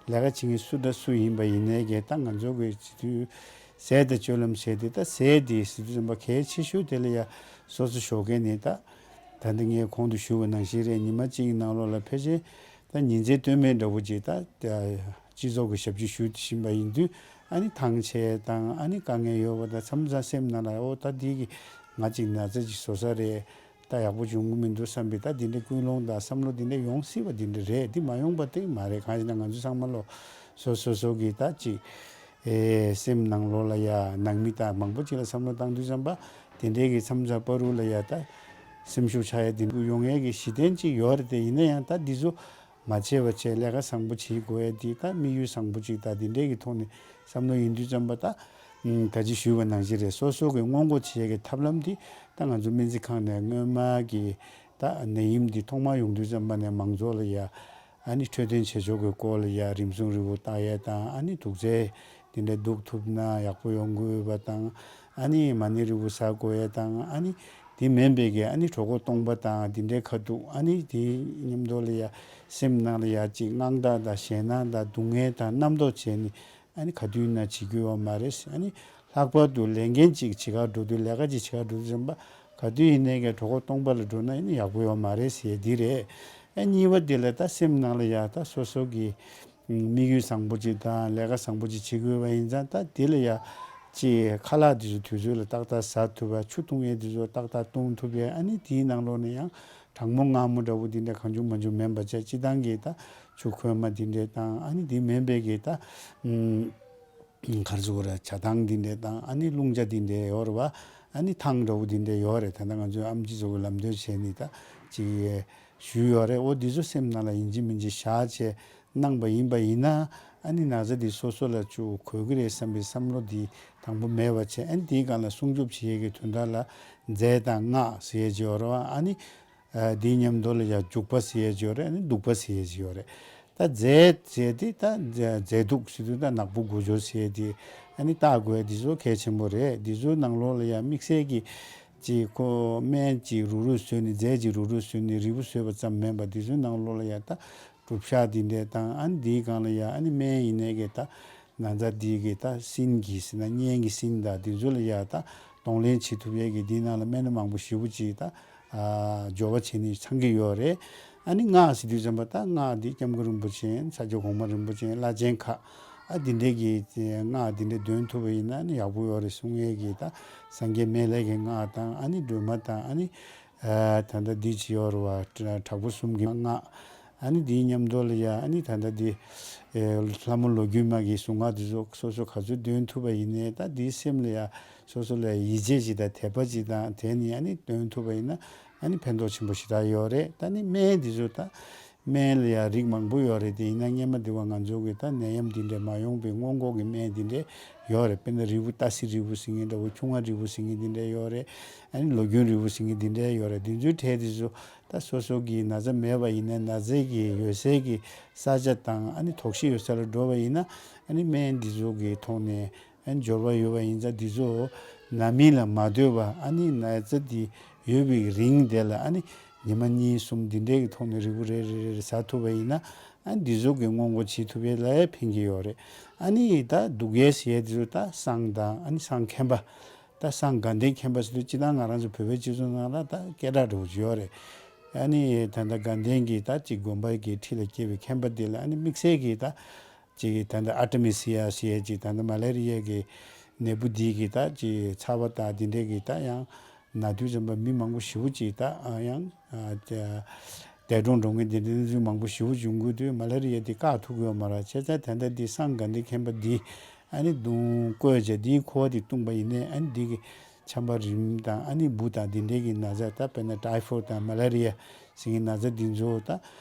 ལས་ཀ་བྱེད་མཁན་སུ་དང་སུ་ཡིན་པ་ཡིན་ནའི་གི་ད་ང་ཚོ་གི་བྱེད་དུས་ཟས་དང་སྤྱོད་ལམ་བྱས་ཏེ་ད་ཟས་དེ་ཟེར་དུས་ཙམ་པ་གལ་ཆེ་ཤོས་དེ་ལ་ཡ་སོ་སོ་ཞོགས་ཀས་ནས་ད་ད་འདི་ངས་གོང་དུ་ཞུས་པ་ནང་བཞིན་རེད། ཉི་མ་གཅིག་གི་ནང་ལོགས་ལ་ཕལ་ཆེར་ད་ཉིན་མཚན་ལྟོས་མེད་འདྲ་བོ་ཅིག་ད་སྤྱི་ཚོགས་ཀྱི་ཞབས་ཕྱི་ཞུ་བཞིན་པ་ཡིན་དུས་ ཨ་ནི་ཐང་ཆད་དང་ཨ་ནི་དཀའ་ངལ་ཡོད་པ་དང་མཚམས་མཚམས་སེམས་ནང་ལ་ཨོ་ད་འདི་གི་ང་ཅིག་ན་ཚ་ཅིག་བཟོ་ས་རེད། ད་ཡག་པོ་བྱུང་གི་མི་འདུག་བསམ་པའི་ད་འདི་འདྲའི་ཀུན་སློང་དང་བསམ་བློ་འདི་འདྲ་ཡོང་སྲིད་པ་འདི་འདྲ་རེད། འདི་མ་ཡོང་པ་དེ་མ་རེད། གང་ཞེ་ན་ང་ཚོ་ཚང་མ་ལོ་སོ་སོ་སོ་གི་ད་ཅིག་ཨེ་སེམས་ནང་ལོགས་ལ་ཡ་ནང་མི་དང་མང་པོ་ཅིག་ལ་བསམ་བློ་བཏང་དུས་ཙམ་པ་དེ་འདྲའི་གི་མཚམས་མཚམས་བར་དུ་ལ་ཡ་ད་སེམས་ཤུགས་ཆག་ཡ་འདི་འདྲ་ཡོང་ཡས་ཀྱི་གཞི་རྟེན་ཅིག་ཡོད་རེད། དེ་ཡིན་ན་ཡང་ད་འདི་ཚོ་མ་བྱས་པ་བྱས་ལས་ཀ་བཟང་པོ་བྱེད་དགོས་ཡ་འདི་ད་དམིགས་ཡུལ་བཟང་པོ་ཅིག་ད་འདི་འདྲའི་གི་ཐོག་ནས་བསམ་བློ་ཡིན་དུས་ཙམ་པ་ད་ད་ཅི་ཞུས་པ་ནང་བཞིན་རེད། སོ་སོ་གི་སྔོན་འགོག་བྱེད་ཡ་གི་ཐབས་ལམ་འདི་ད་ང་ཚོ་སྨན་རྩིས་ཁང་ནས་སྔོན་མ་གི་ད་ནད་ཡམས་འདི་ཐོག་མ་ཡོང་དུས་ཙམ་པ་ནས་མང་ཚོགས་ལ་ཡ་ཨ་ནི་འཕྲོད་བསྟེན་བྱེད་ཕྱོགས་ཀྱི་སྐོར་ལ་ཡ་རིམས་སྲུང་རིལ་བུ་བཏགས་ཡས་དང་ཨ་ནི་དུག་རྫས་དེ་འདྲ་བདུག་ཐུབ་ན་ཡག་པོ་ཡོང་གི་ཡོད་པ་དང་ཨ་ནི་མ་ཎི་རིལ་བུ་ཟ་དགོས་ཡས་དང་ཨ་ནི་དེ་མིན་པའི་གི་ཨ་ནི་གྲོད་ཁོག་སྟོང་པ་དང་དེ་འདྲའི་ཁ་ཐུག་ཨ་ནི་དེ་མཉམ་དུ་ལ་ཡ་སེམས་ནང་ལ་ཡ་ཅིག་དངངས་སྐྲག་དང་ཞེད་སྣང་དང་སྡུག་བསྔལ་དང་རྣམ་རྟོག་བྱས་ནས་ཨ་ནི་ག་དུས་ཡིན་ན་བྱེད་རྒྱུ་ཡོད་མ་རེད། ཨ་ནི་ལྷག་པར་དུ་ལས་འགན་ཅིག་བྱེད་གར་འགྲོ་དུས་ལས་ཀ་ཅིག་བྱེད་གར་འགྲོ་དུས་ཙམ་པ་ག་དུས་ཡིན་ནའི་གི་གྲོད་ཁོག་སྟོང་པ་ལ་འགྲོ་ན་ཨ་ནི་ཡག་པོ་ཡོད་མ་རེད་ཟེར་ཡས་འདི་རེད། ཨ་གཉིས་པ་དེ་ལ་ད་སེམས་ནང་ལ་ཡ་ད་སོ་སོ་གི་དམིགས་ཡུལ་བཟང་པོ་ཅིག་དང་ལས་ཀ་བཟང་པོ་ཅིག་བྱེད་དགོས་པ་ཡིན་ཙང་ད་དེ་ལ་ཡ་ཅིག་ཁ་ལག་དེ་ཚོ་དུས་ཚོད་ལ་ཏག་ཏག་ཟ་ཐུབ་པ། ཆུ་འཐུང་ཡས་དེ་ཚོ་ཏག་ཏག་འཐུང་ཐུབ་པས་ཨ་ནི་དེའི་ནང་ལོགས་ནས་ཡང་གྲང་མོ་མངར་མོ་འདྲ་བོ་དེ་འདྲ་གང་བྱུང་མང་བྱུང་མིན་པ་བྱས་སྤྱི་བཏང་གི་ད་ཆུ་ཁོལ་མ་དེ་འདྲ་དང་ཨ་ནི་དེ་མིན་པའི་གི་ད་གར་ཟུག་ར་ཇ་ཐང་འདི་འདྲ་དང་ཨ་ནི་རླུང་ཇ་འདི་འདྲ་ཡོད་རེད་བ། ཨ་ནི་ཐང་འདྲ་བོ་འདི་འདྲ་ཡོད་རེད། ད་ལྟ་ང་ཚོའི་ཨམ་ཆི་ཚོ་གི་ལམ་སྟོན་བྱས་ནས་ད་ཅིག་ཞུས་ཡོད་རེད། འོ་འདི་ཚོ་སེམས་ནང་ལ་ཡིན་གཅིག་མིན་གཅིག་བཞག་བྱས་གནང་པ་ཡིན་པ་ཡིན་ན་ཨ་ནི་ན་ཚ་འདི་སོ་སོ་ལ་ཅིག་གོ་གི་རེད་བསམ་པའི་བསམ་བློ་འདི་དང་པོ་མེད་པ་བྱས། ཨ་ནི་དེའི་སྒང་ལ་སྲུང་སྐྱོབ་བྱེད་ཡས་ཀྱི་དོན་དག་ལ་རྫས་དང་སྔགས་ཟེར་ཡས་ཅིག་ཡོད་རེད་བ། ཨ་ནི་ཨ་དེའི་མཉམ་དུ་ལ་ཡང་བྱུག་པ་ཟེར་ཡས་ཅིག་ཡོད་རེད། ཨ་ནི་བདུག་པ་ཟེར་ཡས་ཅིག་ཡོད་རེད། ད་རྫས་ཟེར་དེ་ད་རྫས་བདུག་ཟེར་དུས་ད་ནག་པོ་དགུ་སྦྱོར་ཟེར་དེ་ཨ་ནི་བཏགས་དགོས་ཡས་དེ་ཚོ་གལ་ཆེན་པོ་རེད། དེ་ཚོའི་ནང་ལོགས་ལ་ཡང་དམིགས་བསལ་གྱི་ཅིག་ཁོ་སྨན་ཅིག་རུག་རུག་བཟོས་ནས་རྫས་ཅིག་རུག་རུག་བཟོས་ནས་རིལ་བུ་བཟོས་པ་ཙམ་མིན་པ་དེ་ཚོའི་ནང་ལོགས་ལ་ཡང་ད་གྲུབ་ཤག་དེ་འདྲས་དང་ཨ་ནི་དེའི་སྒང་ལ་ཡང་ཨ་ནི་སྨན་ཡིན་ནའི་གི་ད་ན་ཚ་འདི་གི་ད་སྲིན་གྱི་ཟེར་ན་གཉན་གྱི་སྲིན་དང་དེ་ཚོ་ལ་ཡ་ད་གདོང་ལེན་བྱེད་ཐུབ་ཡས་ཀྱི་འདི་ནང་ལ་སྨན་སྣ་མང་པོ་ཞེ་པོ་ཅིག་ད་ཨ་སྦྱོར་བ་བྱས་ནས་ཚང་གི་ཡོད་རེད། ཨ་ནི་སྔགས་ཟེར་དུས་ཙམ་པ་ད་སྔགས་འདི་སྐྱབས་མགོན་རིན་པོ་ཆེ་ས་སྐྱ་གོང་མ་རིན་པོ་ཆེ་བླ་ཆེན་ཁག་ཨ་འདི་འདྲས་ཀྱི་སྔགས་འདི་འདྲས་འདོན་ཐུབ་པ་ཡིན་ན་ཨ་ནི་ཡག་པོ་ཡོད་རེད་གསུང་ཡས་ཀྱི་ད་སངས་རྒྱས་སྨན་བླའི་གི་སྔགས་དང་ཨ་ནི་སྒྲོལ་མ་དང་ཨ་ནི། ཨ་ད་ལྟ་འདི་ཅི་ཡོད་རེད་བ། དྲག་པོ་གསུམ་གྱི་སྔགས། ཨ་ནི་འདིའི་མཉམ་དུ་ལ་ཡ་ཨ་ནི་ད་ལྟ་འདི་ཨེ་ལྷ་མོ་ལོ་རྒྱུས་མ་གི་གཟུངས་སྔགས་འདི་ཚོ་སོ་སོ་ག་ཚོད་འདོན་ཐུབ་པ་ཡིན་ནའི་ད་འདིའི་སེམས་ལ་ཡ་སོ་སོ་ལ་ཡིད་ཆེས་ཅིག་དང་དད་པ་ཅིག་དང་དེ་ནི་ཨ་ནི་འདོན་ཐུབ་པ་ཡིན་ན་ཨ་ནི་ཕན་ཐོགས་ཆེན་པོ་ཞེ་དྲག་ཡོད་རེད། ད་ནི་སྨན་འདི་ཚོ་ད་སྨན་ལ་ཡང་རིགས་མང་པོ་ཡོད་རེད། དེ་ཡིན་ན་སྔོན་མ་དེ་བ་ང་ཚོ་གི་ད་ནད་ཡམས་འདི་འདྲ་མ་ཡོང་པའི་སྔོན་འགོག་གི་སྨན་འདི་འདྲ་ཡོད་རེད། དཔེར་ན་རིལ་བུ་ཏ་སི་རིལ་བུ་ཟེར་མཁན་འདྲ་བོ་ཁྱུང་ང་རིལ་བུ་ཟེར་མཁན་འདི་འདྲ་ཡོད་རེད། ཨ་ནི་ལོ་རྒྱུས་རིལ་བུ་ཟེར་མཁན་འདི་འདྲ་ཡོད་རེད། འདི་ཚོའི་གྲས་དེ་ཚོ་ད་སོ་སོ་གི་ན་ཚ་མེད་པ་ཡིན་ན་ན་ཚའི་གི་ཡོད་སའི་གི་ས་ཆ་དང་ཨ་ནི་དོགས་གཞི་ཡོད་ས་ལ་འགྲོ་བ་ཡིན་ན་ཨ་ནི་སྨན་འདི་ཚོ་གི་ཐོག་ནས། ཨ་ནི་འབྱོར་བ་ཡོད་པ་ཡིན་ཙང་འདི་ཚོ་ན་མིན་ལ་མ་ལྟོས་པ་ཨ་ནི་ན་ཚ་འདི་ཡོད་པའི་རིང་དེ་ལ་ཨ་ནི་ཉི་མ་གཉིས་གསུམ་འདི་འདྲའི་གི་ཐོག་ནས་རིལ་བུ་རེ་རེ་རེ་རེ་ཟ་ཐུབ་པ་ཡིན་ན་ཨ་ནི་འདི་ཚོ་གི་སྔོན་འགོག་བྱེད་ཐུབ་ཡས་ལ་ཡང་ཕན་གྱི་ཡོད་རེད། ཨ་ནི་ད་བདུག་ཡས་ཟེར་ཡས་འདི་ཚོ་ད་བསང་དང་ཨ་ནི་བསང་མཁན་པ་ད་བསང་དགའ་ལྡན་མཁན་པ་ཟེར་དུས་སྤྱིར་བཏང་ང་རང་ཚོ་བོད་པའི་སྤྱི་ཚོགས་ནང་ལ་ད་སྐད་གྲགས་འདྲ་བོ་ཅིག་ཡོད་རེད། ཨ་ནི་ད་ལྟ་དགའ་ལྡན་གྱི་ད་ཅིག་དགོན་པ་གི་ཁྲི་ལ་སྐྱེས་པའི་མཁན་པ་འདི་ལ་ཨ་ནི་དམིགས་བསལ་གྱི་ད། ཅིག་ད་ལྟ་ཨར་ཏེ་མི་སི་ཡ་ཟེར་ཡས་ཅིག་ད་ལྟ་མ་ལེ་རི་ཡ་གི་ནད་འབུ་འདི་གི་ད་ཅིག་ཚ་བ་དང་འདི་འདྲས་གི་ད་ཡང་ན་དུས་ཙམ་པ་མི་མང་པོ་ཞེ་པོ་ཅིག་ད་ཨ་ཡང་ཨ་ད་འདས་གྲོངས་འགྲོ་མཁན་འདི་འདྲའི་གནས་ཚུལ་མང་པོ་ཞེ་པོ་བྱུང་དགོས་དུས་མ་ལེ་རི་ཡ་འདི་བཀག་ཐུབ་ཀྱི་ཡོད་མ་རེད། བྱས་ཙང་ད་ལྟ་འདི་སངས་དགའ་ལྡན་མཁན་པ་འདི་ཨ་ནི་བརྡུང་བསྐོལ་བྱས་འདིའི་ཁུ་བ་འདི་བཏུངས་པ་ཡིན་ནའི་ཨ་ནི་འདི་གི་ཆམ་པ་རིམས་དང་ཨ་ནི་འབུ་དང་འདི་འདྲའི་གི་ན་ཚ་ད་དཔེར་ན་ཊའི་ཕོཌ་དང་མ་ལེ་རི་ཡ་ཟེར་མཁན་ན་ཚ་འདི་ཚོ་ད་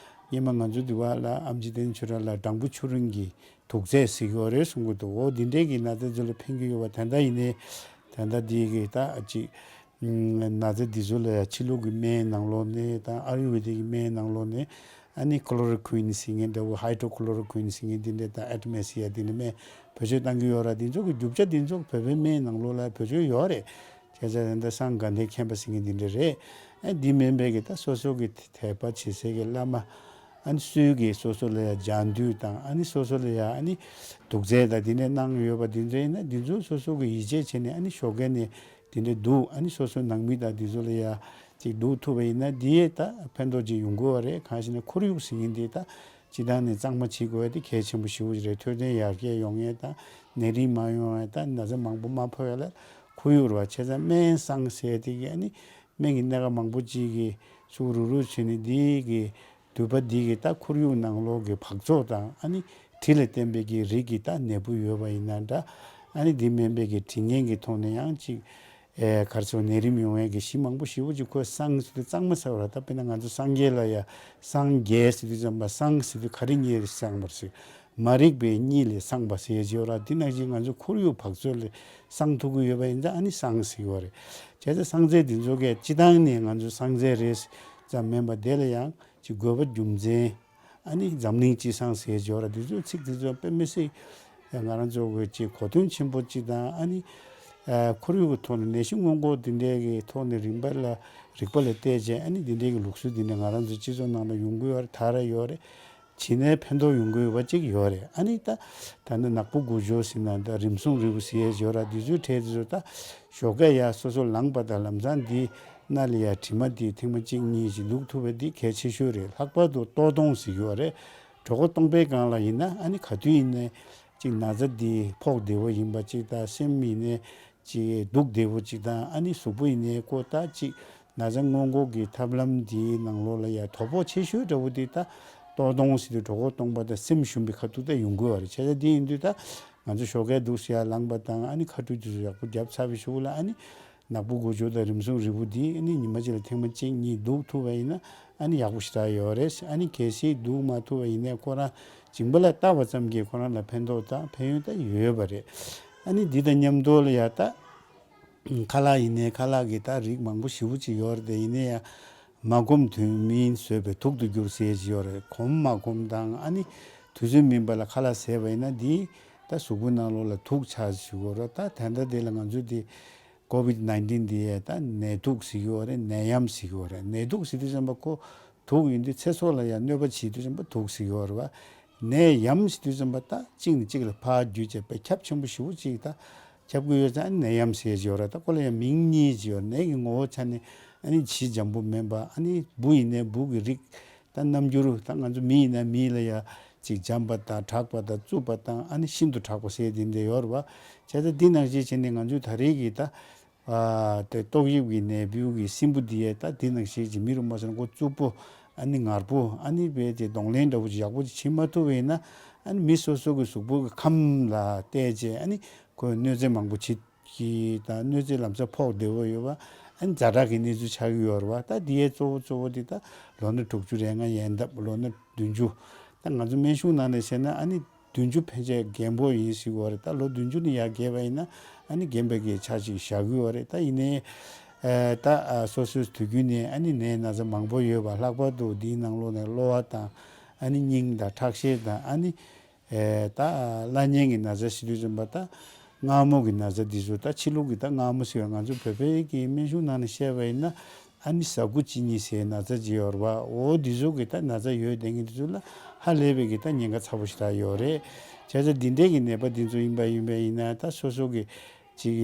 སྔོན་མ་ང་ཚོ་འདི་བ་ལ་ཨེམ་ཆི་བསྟན་ཆོས་གྲགས་ལགས་སྦྲང་བུ་ཆུ་རིན་གྱི་དུག་རྫས་ཟེར་གྱི་ཡོད་རེད་གསུང་གི་འདུག་འོ་འདི་འདྲའི་གི་ན་ཚ་ཚོ་ལ་ཕན་གྱི་ཡོད་པ་ད་ལྟ་ཡིན་ནའི་ད་ལྟ་འདི་གི་ད་ཅིག་ན་ཚ་འདི་ཚོ་ལ་ཡང་ཕྱི་ལུགས་ཀྱི་སྨན་ནང་ལོགས་ནས་དང་ཨ་ཡུར་ཝེ་དིག་གི་སྨན་ནང་ལོགས་ནས་ཨ་ནི་ཁོ་ལོ་རོ་ཀུན་ཟེར་མཁན་འདྲ་བོ་ཧའི་ཌྲོ་ཁོ་ལོ་རོ་ཀུན་ཟེར་མཁན་འདི་འདྲ་དང་ཨར་ཏེ་མི་སི་ཡ་འདི་འདྲ་སྨན་བེད་སྤྱོད་གཏང་གི་ཡོད་ར། འདི་ཚོ་གི་རྒྱུ་ཆ་འདི་ཚོ་བོད་པའི་སྨན་ནང་ལོགས་ལ་བེད་སྤྱོད་ཡོད་རེད། བྱས་ཙང་ད་སངས་དགའ་ལྡན་མཁན་པ་ཟེར་མཁན་འདི་འདྲ་རེད། ཨ་འདི་མིན་པའི་གི་ད་སོ་སོ་གི་དད་པ་བྱེད་སའི་གི་བླ་མ་ཨ་ནི་སུས་གི་སོ་སོ་ལ་ཡ་སྦྱང་དུས་དང་ཨ་ནི་སོ་སོ་ལ་ཡ་ཨ་ནི་དུག་རྫས་དང་འདི་འདྲ་གནང་ཡོད་པ་འདི་ཚོ་ཡིན་ན་འདི་ཚོ་སོ་སོ་གི་ཡིད་ཆེས་བྱས་ནས་ཨ་ནི་ཞོགས་ཀས་ནས་དེ་འདྲ་འདུག་ཨ་ནི་སོ་སོའི་ནང་མི་དང་དེ་ཚོ་ལ་ཡ་ཅིག་འདུག་ཐུབ་པ་ཡིན་ན་དེ་ད་ཕན་ཐོགས་ཅིག་ཡོང་གི་ཡོད་རེད། གང་ཞེ་ན་ཁོར་ཡུག་ཟེར་མཁན་དེ་ད་ སྤྱི་བཏང་ནས་གཙང་མ་བྱེད་དགོས་ཡ་དེ་གལ་ཆེན་པོ་ཞེ་པོ་ཅིག་རེད། འཕྲོད་བསྟེན་ཡར་རྒྱས་ཡོང་ཡ་དང་ནད་རིམས་མ་ཡོང་ཡ་དང་ན་ཚ་མང་པོ་མ་ཕོག་ཡ་ལ་ཁོར་ཡུག་རེད་བ། བྱས་ཙང་སྨན་བསང་ཟེར་ཡ་དེ་གི་ཨ་ནི་སྨན་གྱི་སྣ་ཁ་མང་པོ་ཅིག་གི་ཚུར་རུག་རུག་བྱས་ནས་འདི་གི་དུད་པ་འདི་གི་ད་ཁོར་ཡུག་ནང་ལོགས་ཀྱི་འབག་བཙོག་དང་ཨ་ནི་དྲི་ལ་བརྟེན་པའི་གི་རིགས་ཀྱི་ད་ནད་འབུ་ཡོད་པ་ཡིན་ན་འདྲ། ཨ་ནི་འདི་སྨན་པའི་གི་དྲི་ངན་གྱི་ཐོག་ནས་ཡང་ཅིག་ཨེ་ག་རེ་ཟེར་ནད་རིམས་ཡོང་ཡས་ཀྱི་གཞི་མང་པོ་ཞེ་པོ་ཅིག་ཁོས་བསང་ཟེར་དུས་གཙང་མ་ཟེར་བ་ར། ད་དཔེར་ན་ང་ཚོ་སངས་རྒྱས་ལ་ཡ་སངས་རྒྱས་ཟེར་དུས་ཙམ་པ་བསང་ཟེར་དུས་ག་རེ་གཉིས་ལས་བསངས་པར་ཟེར། མ་རིག་པའི་གཉིད་ལས་སངས་པ་ཟེར་ཡས་ཅིག་ཡོད་ར། འདི་ནང་བཞིན་ང་ཚོ་ཁོར་ཡུག་འབག་བཙོག་ལས་སངས་ཐུབ་ཀྱི་ཡོད་པ་ཡིན་ཙང་ཨ་ནི་བསང་ཟེར་གྱི་ཡོད་རེད། བྱས་ཙང་བསང་རྫས་འདི་ཚོ་གས་སྤྱི་བཏང་ནས་ང་ཚོ་བསང་རྫས་རེད་ཙམ་མིན་པ་དེ་ལ་ཡང་ཅིག་དགོས་པ་རྒྱུ་མཚན། ཨ་ནི་འཛམ་གླིང་སྤྱི་བསང་ཟེར་ཡས་ཅིག་ཡོད་ར། འདི་ཚོའི་ཚིག་འདི་ཚོ་དཔེ་མི་སྲིད་ང་རང་ཚོ་གི་ཅིག་གོ་དོན་ཆེན་པོ་ཅིག་དང་ཨ་ནི་ཨ་ཁོར་ཡུག་གི་ཐོག་ནས་ནད་གཞི་སྔོན་འགོག་འདི་འདྲའི་གི་ཐོག་ནས་རིག་པ་ལ་རིག་པ་ལ་བལྟས་རྗེས་ཨ་ནི་འདི་འདྲའི་གི་ལུགས་སྲོལ་འདི་འདྲ་ང་རང་ཚོ་སྤྱི་ཚོགས་ནང་ལ་ཡོང་གི་ཡོད་རེད། ད་ར་ཡོད་རེད། བྱས་ནས་ཕན་ཐོགས་ཡོང་གི་ཡོད་པ་ཅིག་ཡོད་རེད། ཨ་ནི་ད་ད་ནི་ནག་པོ་དགུ་སྦྱོར་ཟེར་ན་ད་རིམས་སྲུང་རིལ་བུ་ཟེར་ཡས་ཡོད་ར། འདི་ཚོའི་གྲས་འདི་ཚོ་ད་ཞོགས་ཀས་ཡར་སོ་སོ་ལངས་པ་དང་ལམ་སང་འདི་སྣ་ལ་ཡ་དྲི་མ་འདི་ཐེངས་མ་གཅིག་གཉིས་ཤིག་བླུགས་ཐུབ་པ་འདི་གལ་ཆེ་ཤོས་རེད། ལྷག་པར་དུ་ལྟོ་སྟོང་ཟེར་གྱི་ཡོད་རེད། གྲོད་ཁོག་སྟོང་པའི་སྒང་ལ་ཡིན་ན་ཨ་ནི་ག་དུས་ཡིན་ནའི་གཅིག་ན་ཚ་འདི་ཕོག་བདེ་བོ་ཡིན་པ་གཅིག་དང་སེམས་ཡིན་ནའི་གཅིག་སྡུག་བདེ་བོ་གཅིག་དང་ཨ་ནི་གཟུགས་པོ་ཡིན་ནའི་ཀོ་ད་གཅིག་ན་ཚ་སྔོན་འགོག་གི་ཐབས་ལམ་འདིའི་ནང་ལོགས་ལ་ཡ་དོ་ཕོག་ཆེ་ཤོས་འདྲ་བོ་འདི་ད་ལྟོ་སྟོང་ཟེར་དུས་གྲོད་ཁོག་སྟོང་པ་དང་སེམས་ཞུམ་པའི་ཁ་ཐུག་ད་ཡོང་གི་ཡོད་རེད། བྱས་ཙང་འདི་ཡིན་དུས་ད་ང་ཚོ་ཞོགས་ཀས་འདུག་སེ་ཡར་ལངས་པ་དང་ཨ་ནི་ཁ་ཁྲུས་དེ་ཚོ་ཡག་པོ་བརྒྱབ་ཚར་བའི་གཞུག་ལ་ཨ་ནི་ནག་པོ་དགུ་སྦྱོར་དང་རིམས་སྲུང་རིལ་བུ་འདི་ཨ་ནི་ཉི་མ་གཅིག་ལ་ཐེངས་མ་གཅིག་གཉིས་བླུགས་ཐུབ་པ་ཡིན་ན་ཨ་ནི་ཡག་པོ་ཞེ་དྲག་ཡོད་རེད། ཨ་ནི་གལ་སྲིད་བླུགས་མ་ཐུབ་པ་ཡིན་ནའི་ཁོ་རང་མཇིང་པ་ལ་བཏབ་པ་ཙམ་གྱིས་ཁོ་རང་ལ་ཕན་ཐོགས་དང་ཕན་ཡོན་ད་ཡོད་པ་རེད། ཨ་ནི་འདི་དང་མཉམ་དུ་ལ་ཡ་ད་ཁ་ལག་ཡིན་ནའི་ཁ་ལག་གི་ད་རིགས་མང་པོ་ཞེ་པོ་ཅིག་ཡོད་རེད། དེ་ཡིན་ནའི་ཡང་མ་གོམས་དུས་མིན་ཟོས་པས་དུག་ཏུ་འགྱུར་ཟེར་ཡས་ཅིག་ཡོད་རེད། གོམས་མ་གོམས་དང་ཨ་ནི་དུས་ཚོད་མིན་པ་ལ་ཁ་ལག་བཟས་པ་ཡིན་ན་འདི་ད་གཟུགས་པོ་ནང་ལོགས་ལ་དུག་ཆགས་ཟེར་གྱི་ཡོད་རེད། ད་ད་ལྟ་འདི་ལ་ང་ཚོ་འདི་ཀོ་བིད་ནའིན་ཊིན་འདི་ཡས་ད་ནད་དུག་ཟེར་གྱི་ཡོད་རེད། ནད་ཡམས་ཟེར་གྱི་ཡོད་རེད། ནད་དུག་ཟེར་དུས་ཙམ་པ་ཁོ་དུག་ཡིན་དུས་ཚེ་སྲོག་ལ་ཡང་གནོད་པ་བྱེད་དུས་ཙམ་པ་དུག་ཟེར་གྱི་ཡོད་རེད་བ། ནད་ཡམས་ཟེར་དུས་ཙམ་པ་ད་གཅིག་ནས་གཅིག་ལ་ཕར་བརྒྱུད་བྱས་པའི་ཁྱབ་ཆེན་པོ་ཞེ་པོ་ཅིག་ད་ཁྱབ་ཀྱི་ཡོད་ཙང་ནད་ཡམས་ཟེར་གྱི་ཡོད་རེད། ད་ཁོ་ལ་ཡང་མིང་གཉིས་ཅིག་ཡོད། ནད་ཀྱི་ངོ་བོ་ཆ་ནས་ཨ་ནི་ཇི་འཇམ་པོ་མིན་པ། ཨ་ནི་འབུ་ཡིན་ནའི་འབུ་གི་རིགས་ད་རྣམ་འགྱུར་ད་ང་ཚོ་མི་ཡིན་ན་མི་ལ་ཡང་ཅིག་འཇམ་པ་དང་དྲག་པ་དང་རྩུབ་པ་དང་ཨ་ནི་ཤིན་ཏུ་དྲག་པ་ཟེར་དེ་འདྲ་ཡོད་རེད་བ། བྱས་ཙང་འདི་ནང་བཞིན་བྱས་ནས་ང་ཚོའི་ད་རེས་ཀྱི་ད་ཨ་དེ་ཏོག་དབྱིབས་ཀྱི་ནད་འབུ་གི་སྲིན་འབུ་འདི་ཡས་ད་འདི་ནང་བཞིན་གྱི་མི་རུ་མ་སོང་ན་ཁོ་རྩུབ་པོ་ཨ་ནི་ངར་པོ་ཨ་ནི་བས་དེ་གདོང་ལེན་འདྲ་བོ་ཅིག་ཡག་པོ་ཅིག་བྱེད་མ་ཐུབ་པ་ཡིན་ན་ཨ་ནི་མི་སོ་སོ་གི་གཟུགས་པོ་གི་ཁམས་ལ་བལྟས་རྗེས་ཨ་ནི་ཁོས་གནོད་འཚེ་མང་པོ་བྱེད་ཀྱི་དང་གནོད་འཚེ་ལམ་སང་ཕོག་བདེ་བོ་ཡོད་པ་ཨ་ནི་ཛ་དྲག་གི་གནས་ཚུལ་ཆགས་ཀྱི་ཡོད་རེད་བ། ད་འདི་ཡས་གཙོ་བོ་གཙོ་བོ་འདི་ད་ལོ་ན་དྲུག་ཅུ་རེ་ལྔ་ཡན་འདབ་ལོ་ན་བདུན་ཅུ་ད་ང་ཚོ་སྨན་གཞུང་ནང་ནས་བཤད་ན་ཨ་ནི་བདུན་ཅུ་ཕན་ཆད་རྒན་པོ་ཡིན་ཟེར་གྱི་ཡོད་རེད། ད་ལོ་བདུན་ཅུ་ནས་ཡར་བརྒལ་བ་ཡིན་ན་ཨ་ནི་རྒན་པའི་གི་ཆ་ཅིག་བཞག་གི་ཡོད་རེད། ད་ཡིན་ནའི་ཨ་ད་ཨ་སོ་སོའི་དུས་རྒྱུན་ནས་ཨ་ནི་ནད་ན་ཚ་མང་པོ་ཡོད་པ། ལྷག་པར་དུ་འདིའི་ནང་ལོགས་ནས་གློ་བ་དང་ཨ་ནི་སྙིང་དང་ཁྲག་ཤེད་དང་ཨ་ནི་ཨེ་ད་བླ་གཉན་གྱི་ན་ཚ་ཟེར་དུས་ཙམ་པ་ད་མངར་མོ་གི་ན་ཚ་འདི་ཚོ་ད་ཕྱི་ལུགས་ཀྱི་ད་མངར་མོ་ཟེར་བ་ང་ཚོ་བོད་པའི་གི་སྨན་གཞུང་ནང་ནས་བཤད་པ་ཡིན་ན་ཨ་ནི་ཟ་ཁུ་གཅིན་སྙི་ཟེར་ན་ཚ་ཅིག་ཡོད་རེད་བ། འོ་འདི་ཚོ་གི་ད་ན་ཚ་ཡོད་བསྡད་མཁན་འདི་ཚོ་ལ་ཧ་ལས་པའི་གི་ད་ཉེན་ཁ་ཚ་པོ་ཞེ་དྲག་ཡོད་རེད། བྱས་ཙང་འདི་འདྲའི་གི་ནད་པ་འདི་ཚོ་ཡིན་པ་ཡིན་པ་ཡིན་ན་ད་སོ་སོ་གི་ཅིག་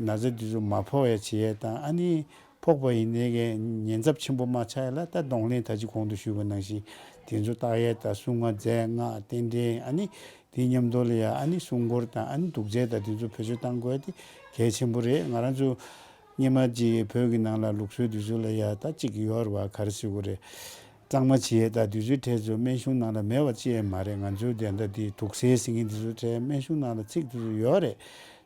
ན་ཚ་འདི་ཚོ་མ་ཕོག་ཡ་བྱེད་ཡ་དང་ཨ་ནི་ཕོག་པ་ཡིན་ནའི་གི་ཉེན་ཚབས་ཆེན་པོ་མ་ཆགས་ཡ་ལ་ད་གདོང་ལེན་ད་ཅི་གོང་དུ་ཞུས་པ་ནང་བཞིན་དེ་ཚོ་བརྟག་ཡས་དང་སྲུང་བ་རྫས་སྔགས་རྟེན་འབྲེལ་ཨ་ནི་དེའི་མཉམ་དུ་ལ་ཡ་ཨ་ནི་སྲུང་འཁོར་དང་ཨ་ནི་དུག་རྫས་དང་དེ་ཚོ་བེད་སྤྱོད་གཏང་དགོས་ཡ་དེ་གལ་ཆེན་པོ་རེད། ང་རང་ཚོ་སྔོན་མ་ཅིག་བོད་ཀྱི་ནང་ལ་ལུགས་སྲོལ་དེ་ཚོ་ལ་ཡ་ད་ཅིག་ཡོད་རེད་བ། ག་རེ་ཟེར་དགོས་རེད། གཙང་མ་བྱེད་ཡས་དང་དེ་ཚོའི་གྲས་ཚོ་སྨན་གཞུང་ནང་ལ་མེད་པ་ཅི་ཡང་མ་རེད། ང་ཚོའི་དེ་འདྲ་དེ་དུག་སེལ་ཟེར་མཁན་དེ་ཚོའི་གྲས་སྨན་གཞུང་ནང་ལ་ཚིག་དེ་ཚོ་ཡོད་རེད།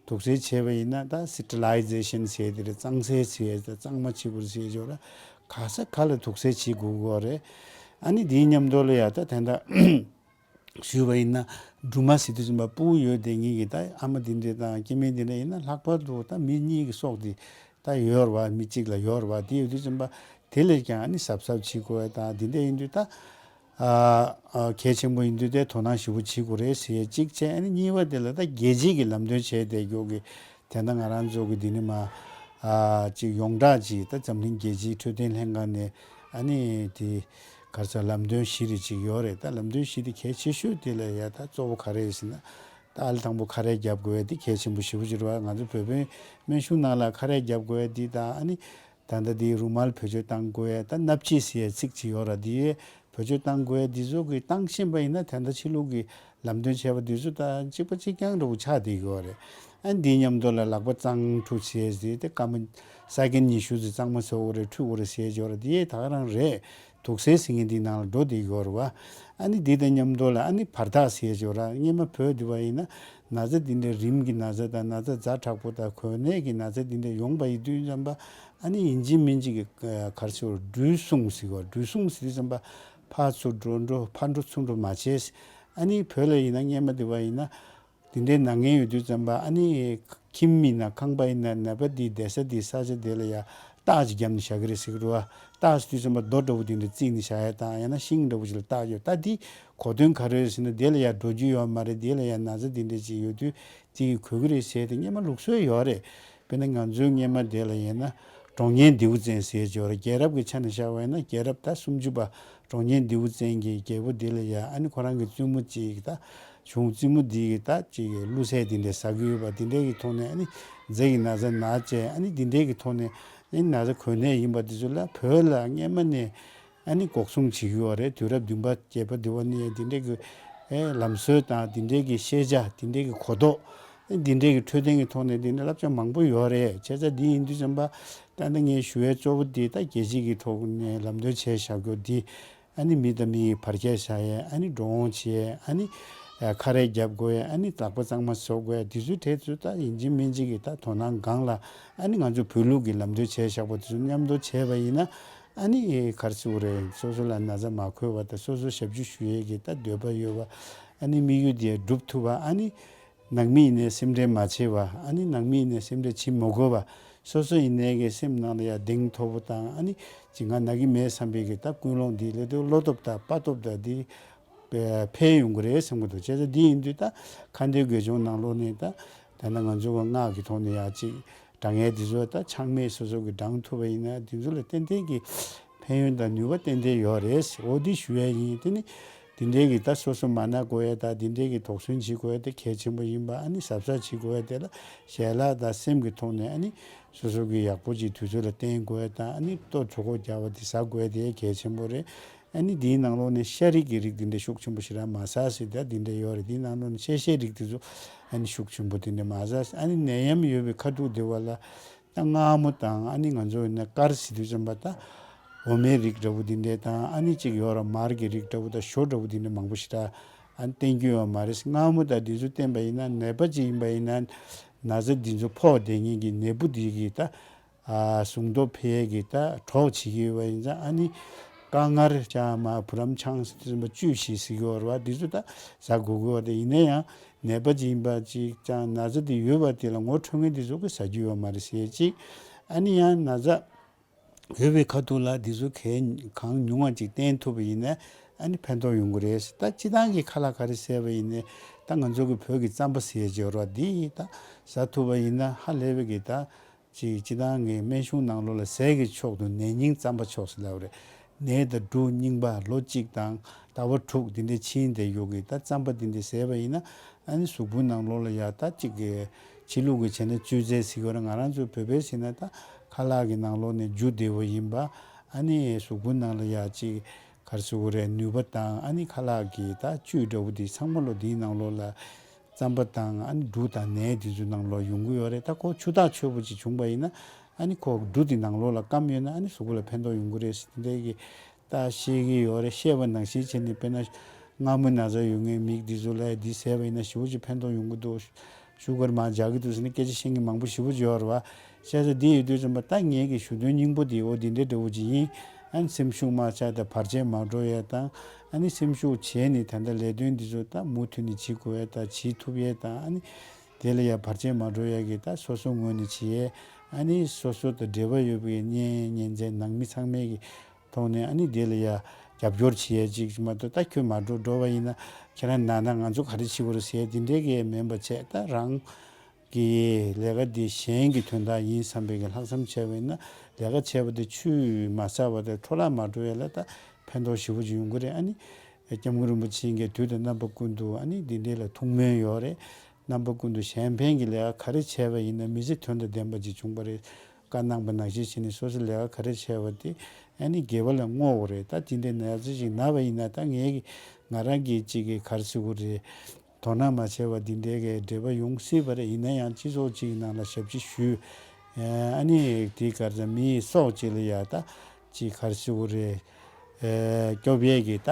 དུག་སེལ་བྱས་པ་ཡིན་ན་ད་སི་ཊི་རི་ལའི་ཛེ་ཤན་ཟེར་དེ་རེད། གཙང་སེལ་བྱེད་ཡས་དང་གཙང་མ་བྱེད་དགོས་ཟེར་ཡས་ཅིག་ཡོད་རེད། ག་ས་ག་ལ་དུག་སེལ་བྱེད་དགོས་ཀྱི་ཡོད་རེད། ཨ་ནི་དེའི་མཉམ་དུ་ལ་ཡ་ད་དེ་འདྲ་ཞུས་པ་ཡིན་ན་སྦྲུམ་མ་ཟེར་དུས་ཙམ་པ་ཕྲུ་གུ་ཡོད་བསྡད་མཁན་གྱི་ད་ཨ་མ་དེ་འདྲས་དང་སྐྱེ་དམན་དེ་འདྲ་ཡིན་ན་ལྷག་པར་དུ་ད་མི་གཉིས་ཀྱི་སྲོག་དེ་ད་ཡོད་རེད་བ། མི་གཅིག་ལ་ཡོད་རེད་བ། དེ་ཡོད་དུས་ཙམ་པ་དེ་ལས་ཀྱང་ཨ་ནི་གཟབ་གཟབ་བྱེད་དགོས་ཡ་དང་དེ་འདྲ་ཡིན་དུས་ད་ཨ་ཨ་གལ་ཆེན་པོ་ཡིན་དུས་དེ་དོ་སྣང་ཞེ་པོ་བྱེད་དགོས་རེད་ཟེར་ཡ་གཅིག་བྱས། ཨ་ནི་གཉིས་པ་དེ་ལ་ད་རྒྱལ་སྤྱིའི་གི་ལམ་སྟོན་བྱས་བསྡད་རྒྱུ་གི་དེ་འདྲ་ང་རང་ཚོ་གི་འདི་ནི་མ་ཨ་ཅིག་ཡོངས་གྲགས་ཅིག་ད་འཛམ་གླིང་རྒྱལ་སྤྱིའི་འཕྲོད་བསྟེན་ལྷན་ཁང་ནས་ཨ་ནི་དེ་ག་རེ་ཟེར་ལམ་སྟོན་བཞི་རེ་ཅིག་ཡོད་རེད། ད་ལམ་སྟོན་བཞི་དེ་གལ་ཆེ་ཤོས་དེ་ལ་ཡ་ད་གཙོ་བོ་ག་རེ་ཟེར་ན་ད་ཨ་ལ་དང་པོ་ཁ་རས་རྒྱབ་དགོས་ཡ་དེ་གལ་ཆེན་པོ་ཞེ་པོ་ཅིག་རེད་བ། ང་ཚོ་བོད་པའི་སྨན་གཞུང་ནང་ལ་ཁ་རས་རྒྱབ་དགོས་ཡ་དེ་དང་ཨ་ནི་ད་ལྟ་དེ་རུ་མལ་བེད་སྤྱོད་གཏང་དགོས་ཡ་ད་སྣབས་ཕྱི་ཟེར་ཡ་ཚིག་ཅིག་ཡོད་ར། དེ་ བེད་སྤྱོད་བཏང་དགོས་འདི་ཚོ་གི་བཏང་ཤེས་པ་ཡིན་ན་ད་ལྟ་ཕྱི་ལུགས་ཀྱི་ལམ་སྟོན་བྱས་པ་འདི་ཚོ་ད་གཅིག་པ་གཅིག་རྐྱང་འདྲ་བོ་ཆགས་བསྡད་ཀྱི་ཡོད་རེད། ཨ་འདིའི་མཉམ་དུ་ལ་ལག་པ་གཙང་ཁྲུ་བྱས་ཏེ་དེ་སྐར་མ་ས་ཀན་ཉི་ཤུ་ཙམ་གཙང་མ་བཟོ་དགོས་རེད། འཁྲུད་དགོས་རེད་ཟེར་གྱི་ཡོད་རེད། དེ་ད་ག་རང་རེད། དུག་སེལ་ཟེར་མཁན་འདིའི་ནང་ལ་འགྲོ་བསྡད་ཀྱི་ཡོད་རེད་བ། ཨ་ནི་འདི་དང་མཉམ་དུ་ལ་ཨ་ནི་བར་ཐག་ཟེར་གྱི་ཡོད་རེད། སྔོན་མ་བོད་འདི་བ་ཡིན་ན་ན་ཚ་འདི་འདྲའི་རིམས་ཀྱི་ན་ཚ་དང་ན་ཚ་ཛ་དྲག་པོ་དང་གོ་གནས་ཀྱི་ན་ཚ་འདི་འདྲ་ཡོང་པ་ཡིན་དུས་ཙམ་པ་ཨ་ནི་ཡིན་གཅིག་མིན་གཅིག་གི་ག་རེ་ཟེར་དགོས་རེད། འགྲུལ་སྲུང་ཟེར་གྱི་ཡོད་རེད། འགྲུལ་སྲུང་ཟེར་དུས་ཙམ་པ་ཕར་ཚུར་འགྲོ་འགྲོ་ཕར་འགྲོ་ཚུར་འགྲོ་མ་བྱས། ཨ་ནི་བོད་ལ་ཡིན་ན་སྔོན་མ་འདི་བ་ཡིན་ན། དེ་འདྲའི་ན་མཁན་ཡོད་དུས་ཙམ་པ་ཨ་ནི་ཁྱིམ་ཡིན་ན་ཁང་པ་ཡིན་ན་ནད་པ་འདིའི་བསྡད་ས་འདིའི་ས་ཆ་དེ་ལ་ཡ་རྟགས་ཅིག་བརྒྱབ་ནས་བཞག་གི་རེད་ཟེར་གི་རེད་བ། རྟགས་ཟེར་དུས་ཙམ་པ་རྡོ་འདྲ་བོ་དེ་འདྲ་བརྩིགས་ནས་བཞག་ཡ་དང་ཡང་ན་ཤིང་འདྲ་བོ་ཅིག་ལ་རྟགས་ཡོད། ད་འདི་གོ་དོན་ག་རེ་རེད་ཟེར་ན་དེ་ལ་ཡ་འགྲོ་རྒྱུ་ཡོད་མ་རེད། དེ་ལ་ཡ་ན་ཚ་དེ་འདྲ་ཅིག་ཡོད་དུས་དེ་གིས་གོ་གི་རེད་ཟེར་ཏེ་སྔོན་མ་ལུགས་སྲོལ་ཡོད་རེད། དཔེར་ན་ང་ཚོའི་སྔོན་མ་དེ་ལ་ཡིན་ན་གྲོངས་ཉེན་མདེའུ་བཙན་ཟེར་གྱི་ཡོད་རེད། རྒྱལ་རབས་ཀྱི་ཆ་ནས་བཞག་པ་ཡིན་ན་རྒྱལ་རབས་ད་སུམ་ཅུ་པ་གྲོངས་ཉེན་མདེའུ་བཙན་གྱི་རྒྱལ་པོ་དེ་ལ་ཡ་ཨ་ནི་ཁོ་རང་གི་བཙུན་མོ་གཅིག་ད་བྱུང་། བཙུན་མོ་འདི་གིས་ད་ཅིག་གི་བླུགས་ཚད་དེ་འདྲ་ཟ་གི་ཡོད་པ་དེ་འདྲའི་གི་ཐོག་ནས་ཨ་ནི་རྫས་ཀྱི་ན་ཚ་ན་བྱས། ཨ་ནི་དེ་འདྲའི་གི་ཐོག་ནས་ཨ་ནི་ན་ཚ་གོ་གནས་ཡིན་པ་དེ་ཚོ་ལ་བོད་ལ་སྔོན་མ་ནས་ཨ་ནི་འགོག་སྲུང་བྱེད་ཀྱི་ཡོད་རེད། དུས་རབས་བདུན་པ་བརྒྱད་པ་དེ་བ་ནས་དེ་འདྲའི་གི་ཨེ་ལམ་སྲོལ་དང་དེ་འདྲའི་གི་ཤེས་བྱ་དེ་འདྲའི་གི་གོ་རྟོགས་ཨེ་འདི་འདྲའི་གི་འཕྲོད་བསྟེན་གི་ཐོག་ནས་དེ་འདྲ་བསླབ་བྱ་མང་པོ་ཡོད་རེད། བྱས་ཙང་འདི་ཡིན་དུས་ཙམ་པ་ད་ལྟ་ངས་ཞུ་ཡའི་གཙོ་བོ་འདི་ད་རྒྱལ་སྤྱི་གི་ཐོག་ནས་ལམ་སྟོན་བྱས་བཞག་རྒྱུ་འདི་ཨ་ནི་མི་དང་མི་ཡི་བར་ཁྱད་བཞག་ཡས། ཨ་ནི་འགྲོ་འོང་བྱེད་ཡས། ཨ་ནི་ཨ་ཁ་རས་རྒྱབ་དགོས་ཡས། ཨ་ནི་ལག་པ་གཙང་མ་བཟོ་དགོས་ཡས། དེ་ཚོའི་གྲས་ཚོ་ད་ཡིན་གཅིག་མིན་གཅིག་གི་ད་དོ་སྣང་སྒང་ལ་ཨ་ནི་ང་ཚོ་བོད་ལུགས་ཀྱི་ལམ་སྟོན་བྱས་བཞག་པ་དེ་ཚོ་མཉམ་དུ་བྱས་པ་ཡིན་ན་ཨ་ནི་ག་རེ་ཟེར་དགོས་རེད། སོ་སོ་ལ་ན་ཚ་མ་འཁོར་བ་དང་སོ་སོ་ཞབས་ཕྱི་ཞུ་ཡས་ཀྱི་ད་འདོད་པ་ཡོད་པ། ཨ་ནི་དམིགས་ཡུལ་དེ་འགྲུབ་ཐུབ་པ། ཨ་ནི་ནང་མི་ཡིན་ནའི་སེམས་ཁྲལ་མ་བྱེད་པ། ཨ་ནི་ནང་མི་ཡིན་ནའི་སེམས་ཁྲལ་བྱེད་མ་དགོས་པ། སོ་སོ་ཡིན་ནའི་གི་སེམས་ནང་ལ་ཡ་གདེང་མཐོ་པོ་དང་ཨ་ནི་ཅིག་ང་ན་གི་མེད་བསམ་པའི་གི་ད་ཀུན་སློང་འདི་ལས་དུ་བློ་སྟོབས་དང་དཔའ་སྟོབས་དང་འདི་འཕེལ་ཡོང་གི་རེད་བསམ་གི་འདུག་བྱས་ཙང་འདི་ཡིན་དུས་ད་ཁ་འདོན་དགེ་སྦྱོང་ནང་ལོགས་ནས་ད་ད་ལྟ་ང་ཚོ་གི་སྔགས་ཀྱི་ཐོག་ནས་ཡ་ཅིག་དྲང་ངེས་འདི་ཚོ་ད་ཆག་མེད་སོ་སོ་གི་བགྲང་ཐུབ་པ་ཡིན་ན་འདི་ཚོ་ལ་ཏན་ཏན་གྱི་ཕན་ཡོན་དང་ནུས་པ་ཏན་ཏན་ཡོད་རེད། འོ་འདི་ཞུ་ཡ་ཡིན། དེ་ནི་འདི་འདྲའི་གི་ད་སོ་སོ་མ་ན་དགོས་ཡ་ད་འདི་འདྲའི་གི་དོགས་ཟོན་བྱེད་དགོས་ཡ་དེ་གལ་ཆེན་པོ་ཡིན་པ། ཨ་ནི་གཟབ་གཟབ་བྱེད་དགོས་ཡ་དེ་ལ་ཞལ་ལག་དང་སེམས་ཀྱི་ཐོག་ནས་ཨ་ནི་སོ་སོ་གི་ཡག་པོ་ཅིག་དུས་ཚོད་ལ་བསྟེན་དགོས་ཡ་དང་། ཨ་ནི་ལྟོ་གྲོད་ཁོག་རྒྱགས་པ་དེ་ཟ་དགོས་ཡ་དེ་གལ་ཆེན་པོ་རེད། ཨ་ནི་འདིའི་ནང་ལོགས་ནས་ཤ་རིགས་ཀྱི་རིགས་འདི་འདྲ་ཤུགས་ཆེན་པོ་ཞེ་དྲག་མ་ཟ་ཟེར་ད་འདི་འདྲ་ཡོད་རེད། འདིའི་ནང་ལོགས་ནས་ཤ་ཤའི་རིགས་འདི་ཚོ་ཨ་ནི་ཤུགས་ཆེན་པོ་འདི་འདྲ་མ་ཟ། ཨ་ནི་ནད་ཡམས་ཡོད་པའི་ཁ་ཐུག་འདི་བ་ལ་ད་མངར་མོ་དང་ཨ་ནི་ང་ཚོ་ཡིན་ན་དཀར་ཟེར་དུས་ཙམ་པ་ད་འོ་མའི་རིགས་འདྲ་བོ་འདི་འདྲ་དང་ཨ་ནི་གཅིག་ཡོད་ར་མར་གྱི་རིགས་འདྲ་བོ་དང་ཞོ་འདྲ་བོ་འདི་འདྲ་མང་པོ་ཞེ་དྲག་ཨ་ནི་བསྟེན་རྒྱུ་ཡོད་མ་རེད། མངར་མོ་དང་འདི་ཚོ་བསྟེན་པ་ཡིན་ན་ནད་པ་ཅིག་ཡིན་པ་ཡིན་ན་ན་ཚ་འདི་ཚོ་ཕོག་བསྡད་མཁན་གྱི་ནད་འབུ་འདི་གི་ད་ཨ་ཟུངས་སྟོབས་འཕེལ་གྱི་ད་གྲོགས་བྱེད་ཀྱི་ཡོད་པ་ཡིན་ཙང་། ཨ་ནི་དཀར་མངར་ལྕང་མ་བུ་རམ་ཆང་ཟེར་དུས་ཙམ་པ་བཅུད་བཞི་ཟེར་གྱི་ཡོད་རེད་བ། འདི་ཚོ་ད་ཟ་དགོས་ཀྱི་ཡོད་རེད། ཡིན་ན་ཡང་ནད་པ་ཅིག་ཡིན་པ་ཅིག་ཀྱང་ན་ཚ་དེ་ཡོད་པ་དེ་ལ་ངོ་འཕྲོད་མཁན་དེ་ཚོ་གིས་ཟ་རྒྱུ་ཡོད་མ་རེད་ཟེར་གཅིག་ཨ་ནི་ཡང་ན་ཚ་ཡོད་པའི་ཁ་ཐུག་ལ་འདི་ཚོ་གང་གང་ཉུང་བ་ཅིག་བསྟེན་ཐུབ་པ་ཡིན་ན་ཨ་ནི་ཕན་ཐོགས་ཡོང་གི་རེད། ད་སྤྱི་བཏང་གི་ཁ་ལག་ག་རེ་ཟེར་བ་ཡིན་ནའི་ད་ང་ཚོ་གི་བོད་ཀྱི་རྩམ་པ་ཟེར་གྱི་ཡོད་རེད་བ། འདི་ད་ཟ་ཐུབ་པ་ཡིན་ན་ཧ་ལས་པའི་གི་ད་ཅིག་སྤྱི་བཏང་གི་སྨན་གཞུང་ནང་ལོགས་ལ་ཟས་ཀྱི་མཆོག་ཏུ་ནས་རྙིང་རྩམ་པ་མཆོག་ཟེར་ལབ་རེད། ནས་དང་འབྲུ་རྙིང་པ་ལོ་གཅིག་དང་ཟླ་བ་དྲུག་འདི་འདྲའི་ཕྱིན་བསྡད་ཡོད་གི་ད་རྩམ་པ་འདི་འདྲ་ཟས་པ་ཡིན་ན་ཨ་ནི་གཟུགས་པོའི་ནང་ལོགས་ལ་ཡ་ད་ཅིག་གི་ཕྱི་ལུགས་ཀྱི་བྱས་ན་བཅོས་རྫས་ཟེར་གི་ཡོད་རེད། ང་རང་ཚོ་བོད་པའི་བྱས་ན་ད་ཁ་ལག་གི་ནང་ལོགས་ནས་འཇུ་བདེ་བོ་ཡིན་པ། ཨ་ནི་གཟུགས་པོའི་ནང་ལ་ཡ་ཅིག་ག་རེ་ཟེར་དགོས་རེད། ནུས་པ་དང་ཨ་ནི་ཁ་ལག་གི་ད་བཅུད་འདྲ་བོ་འདི་ཚང་མ་ལོ་འདིའི་ནང་ལོགས་ལ་རྩམ་པ་དང་ཨ་ནི་འབྲུ་དང་ནས་དེ་ཚོའི་ནང་ལོགས་ཡོང་གི་ཡོད་རེད། ད་ཁོ་ཆུ་རྟགས་ཆོད་པོ་ཅིག་བྱུང་པ་ཡིན་ན་ཨ་ནི་ཁོ་འབྲུ་དེ་ནང་ལོགས་ལ་སྐམ་ཡོད་ན་ཨ་ནི་གཟུགས་པོ་ལ་ཕན་ཐོགས་ཡོང་གི་རེད་ཟེར་དེ་འདྲའི་གི་ད་བཤད་ཀྱི་ཡོད་རེད། བཤད་པ་ནང་བཞིན་བྱས་ནས་དཔེར་ན་མངར་མོ་ན་ཚ་ཡོད་མཁན་མིག་འདི་ཚོ་ལ་འདི་ཟས་པ་ཡིན་ན་ཞེ་པོ་ཅིག་ཕན་ཐོགས་ཡོང་གི་འདུག་ཤུ་གར་མར་འཇགས་ཀྱི་འདུག་ཟེར་ནས་སྐད་ཆ་བཤད་མཁན་མང་པོ་ཞེ་པོ་ཅིག་ཡོད་རེད་བ། བཤད་ས་འདི་ཡོད་དུས་ཙམ་པ་ད་ངེད་ཀྱི་ཞུ་དོན་སྙིང་པོ་འདི་འོ་འདི་འདྲའི་འདྲ་བོ་ཅིག་ཡིན། ཨ་ནི་སེམས་ཤུགས་མ་ཆག་དང་བར་ཆད་མ་འགྲོ་ཡས་དང་། ཨ་ནི་སེམས་ཤུགས་བྱས་ནས་ད་ལྟ་ལས་དོན་འདི་ཚོ་ད་མུ་མཐུད་ནས་བྱེད་དགོས་ཡས་དང་བྱེད་ཐུབ་ཡས་དང་། ཨ་ནི་དེ་ལ་ཡ་བར་ཆད་མ་འགྲོ་ཡས་ཀྱི་ད་སོ་སོ་ངོས་ནས་བྱེད་ཡས། ཨ་ནི་སོ་སོ་དང་འབྲེལ་བ་ཡོད་པའི་གཉེན་ཉེ་ཚན་ནང་མི་ཚང་མས་ཀྱི་ཐོག་ནས་ཨ་ནི་དེ་ལ་ཡ་རྒྱབ་སྐྱོར་བྱེད་ཡས་ཅིག་མ་གཏོགས། ད་ཁྱོད་མ་འགྲོ་འགྲོ་བ་ཡིན་ན་ཁྱེད་རང་ན་ན་ང་ཚོ་ག་རེ་བྱེད་དགོས་རེད་ཟེར་ཡས་དེ་འདྲའི་གི་མིན་པ་བྱས། ད་རང་གི་ལས་ཀ་འདི་གཞན་གྱི་དོན་དག་ཡིན་བསམ་པའི་གི་ལྷག་བསམ་བྱས་པ་ཡིན་ན་ལས་ཀ་བྱས་པ་དེ་ཆུད་མ་ཟ་བ་དང་འཕྲོ་བརླག་མ་འགྲོ་ཡས་ལ་ད་ཕན་ཐོགས་ཞེ་པོ་ཅིག་ཡོང་གི་རེད། ཨ་ནི་སྐྱབས་མགོན་རིན་པོ་ཆེ་གིས་དུས་དང་རྣམ་པ་ཀུན་ཏུ་ཨ་ནི་འདི་འདྲའི་ལ་ཐུགས་སྨོན་ཡོད་རེད། རྣམ་པ་ཀུན་ཏུ་གཞན་ཕན་གྱི་ལས་ཀ་ག་རེ་བྱས་པ་ཡིན་ན་མི་ཚེ་དོན་དང་ལྡན་པ་ཅིག་བྱུང་བ་རེད། བཀའ་གནང་པ་ནང་བཞིན་བྱས་ནས་སོ་སོ་ལས་ཀ་ག་རེ་བྱས་པ་དེ་ཨ་ནི་དགེ་བ་ལ་བསྔོ་དགོས་རེད། ད་དེ་འདྲའི་ན་ཚ་ཞིག་ན་བ་ཡིན་ན་ད་ངས་ང་རང་གི་གཅིག་གི་ག་རེ་ཟེར་དགོས་རེད། དོ་སྣང་མ་བྱས་པ་འདི་འདྲའི་གི་འབྲེལ་བ་ཡོང་སྲིད་པ་རེད། ཡིན་ན་ཡང་སྤྱི་ཚོགས་གཅིག་གི་ནང་ལ་ཞབས་ཕྱི་ཞུས། ཨ་ནི་དེ་ག་རེ་ཟེར་མིའི་སྲོག་གཅིག་ལ་ཡ་ད་ཅིག་ག་རེ་ཟེར་དགོས་རེད། སྐྱོབ་ཡས་ཀྱི་ད་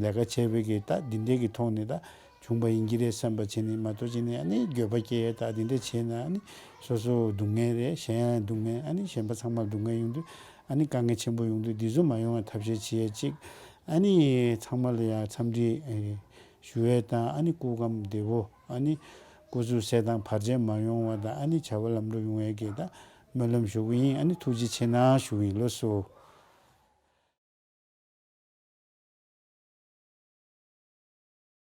ལས་ཀ་བྱས་པའི་གི་ད་འདི་འདྲའི་གི་ཐོག་ནས་ད་བྱུང་པ་ཡིན་གྱི་རེད་བསམ་པ་བྱས་ནས་མ་གཏོགས་བྱས་ནས་ཨ་ནི་འགྱོད་པ་སྐྱེ་ཡས་ད་འདི་འདྲ་བྱས་ན་ཨ་ནི་སོ་སོ་སྡུག་བསྔལ་རེད། གཞན་ཡང་སྡུག་བསྔལ། ཨ་ནི་གཞན་པ་ཚང་མར་སྡུག་བསྔལ་ཡོང་དུས་ཨ་ནི་དཀའ་ངལ་ཆེན་པོ་ཡོང་དུས་འདི་ཚོ་མ་ཡོང་བའི་ཐབས་ཤེས་བྱེད་ཡས་གཅིག་ཨ་ནི་ཚང་མ་ལ་ཡང་འཚམས་འདྲི་ཞུ་ཡས་དང་ཨ་ནི་སྐུ་ཁམས་བདེ་པོ། ཨ་ནི་སྐུ་གཟུགས་གསལ་ཐང་བར་ཆད་མ་ཡོང་བ་དང་ཨ་ནི་བྱ་བ་ལམ་འགྲོ་ཡོང་ཡས་ཀྱི་ད་སྨོན་ལམ་ཞུ་གི་ཡིན། ཨ་ནི་ཐུགས་རྗེ་ཆེ་གནང་ཞུ་གི་ཡིན། ལགས་སོ།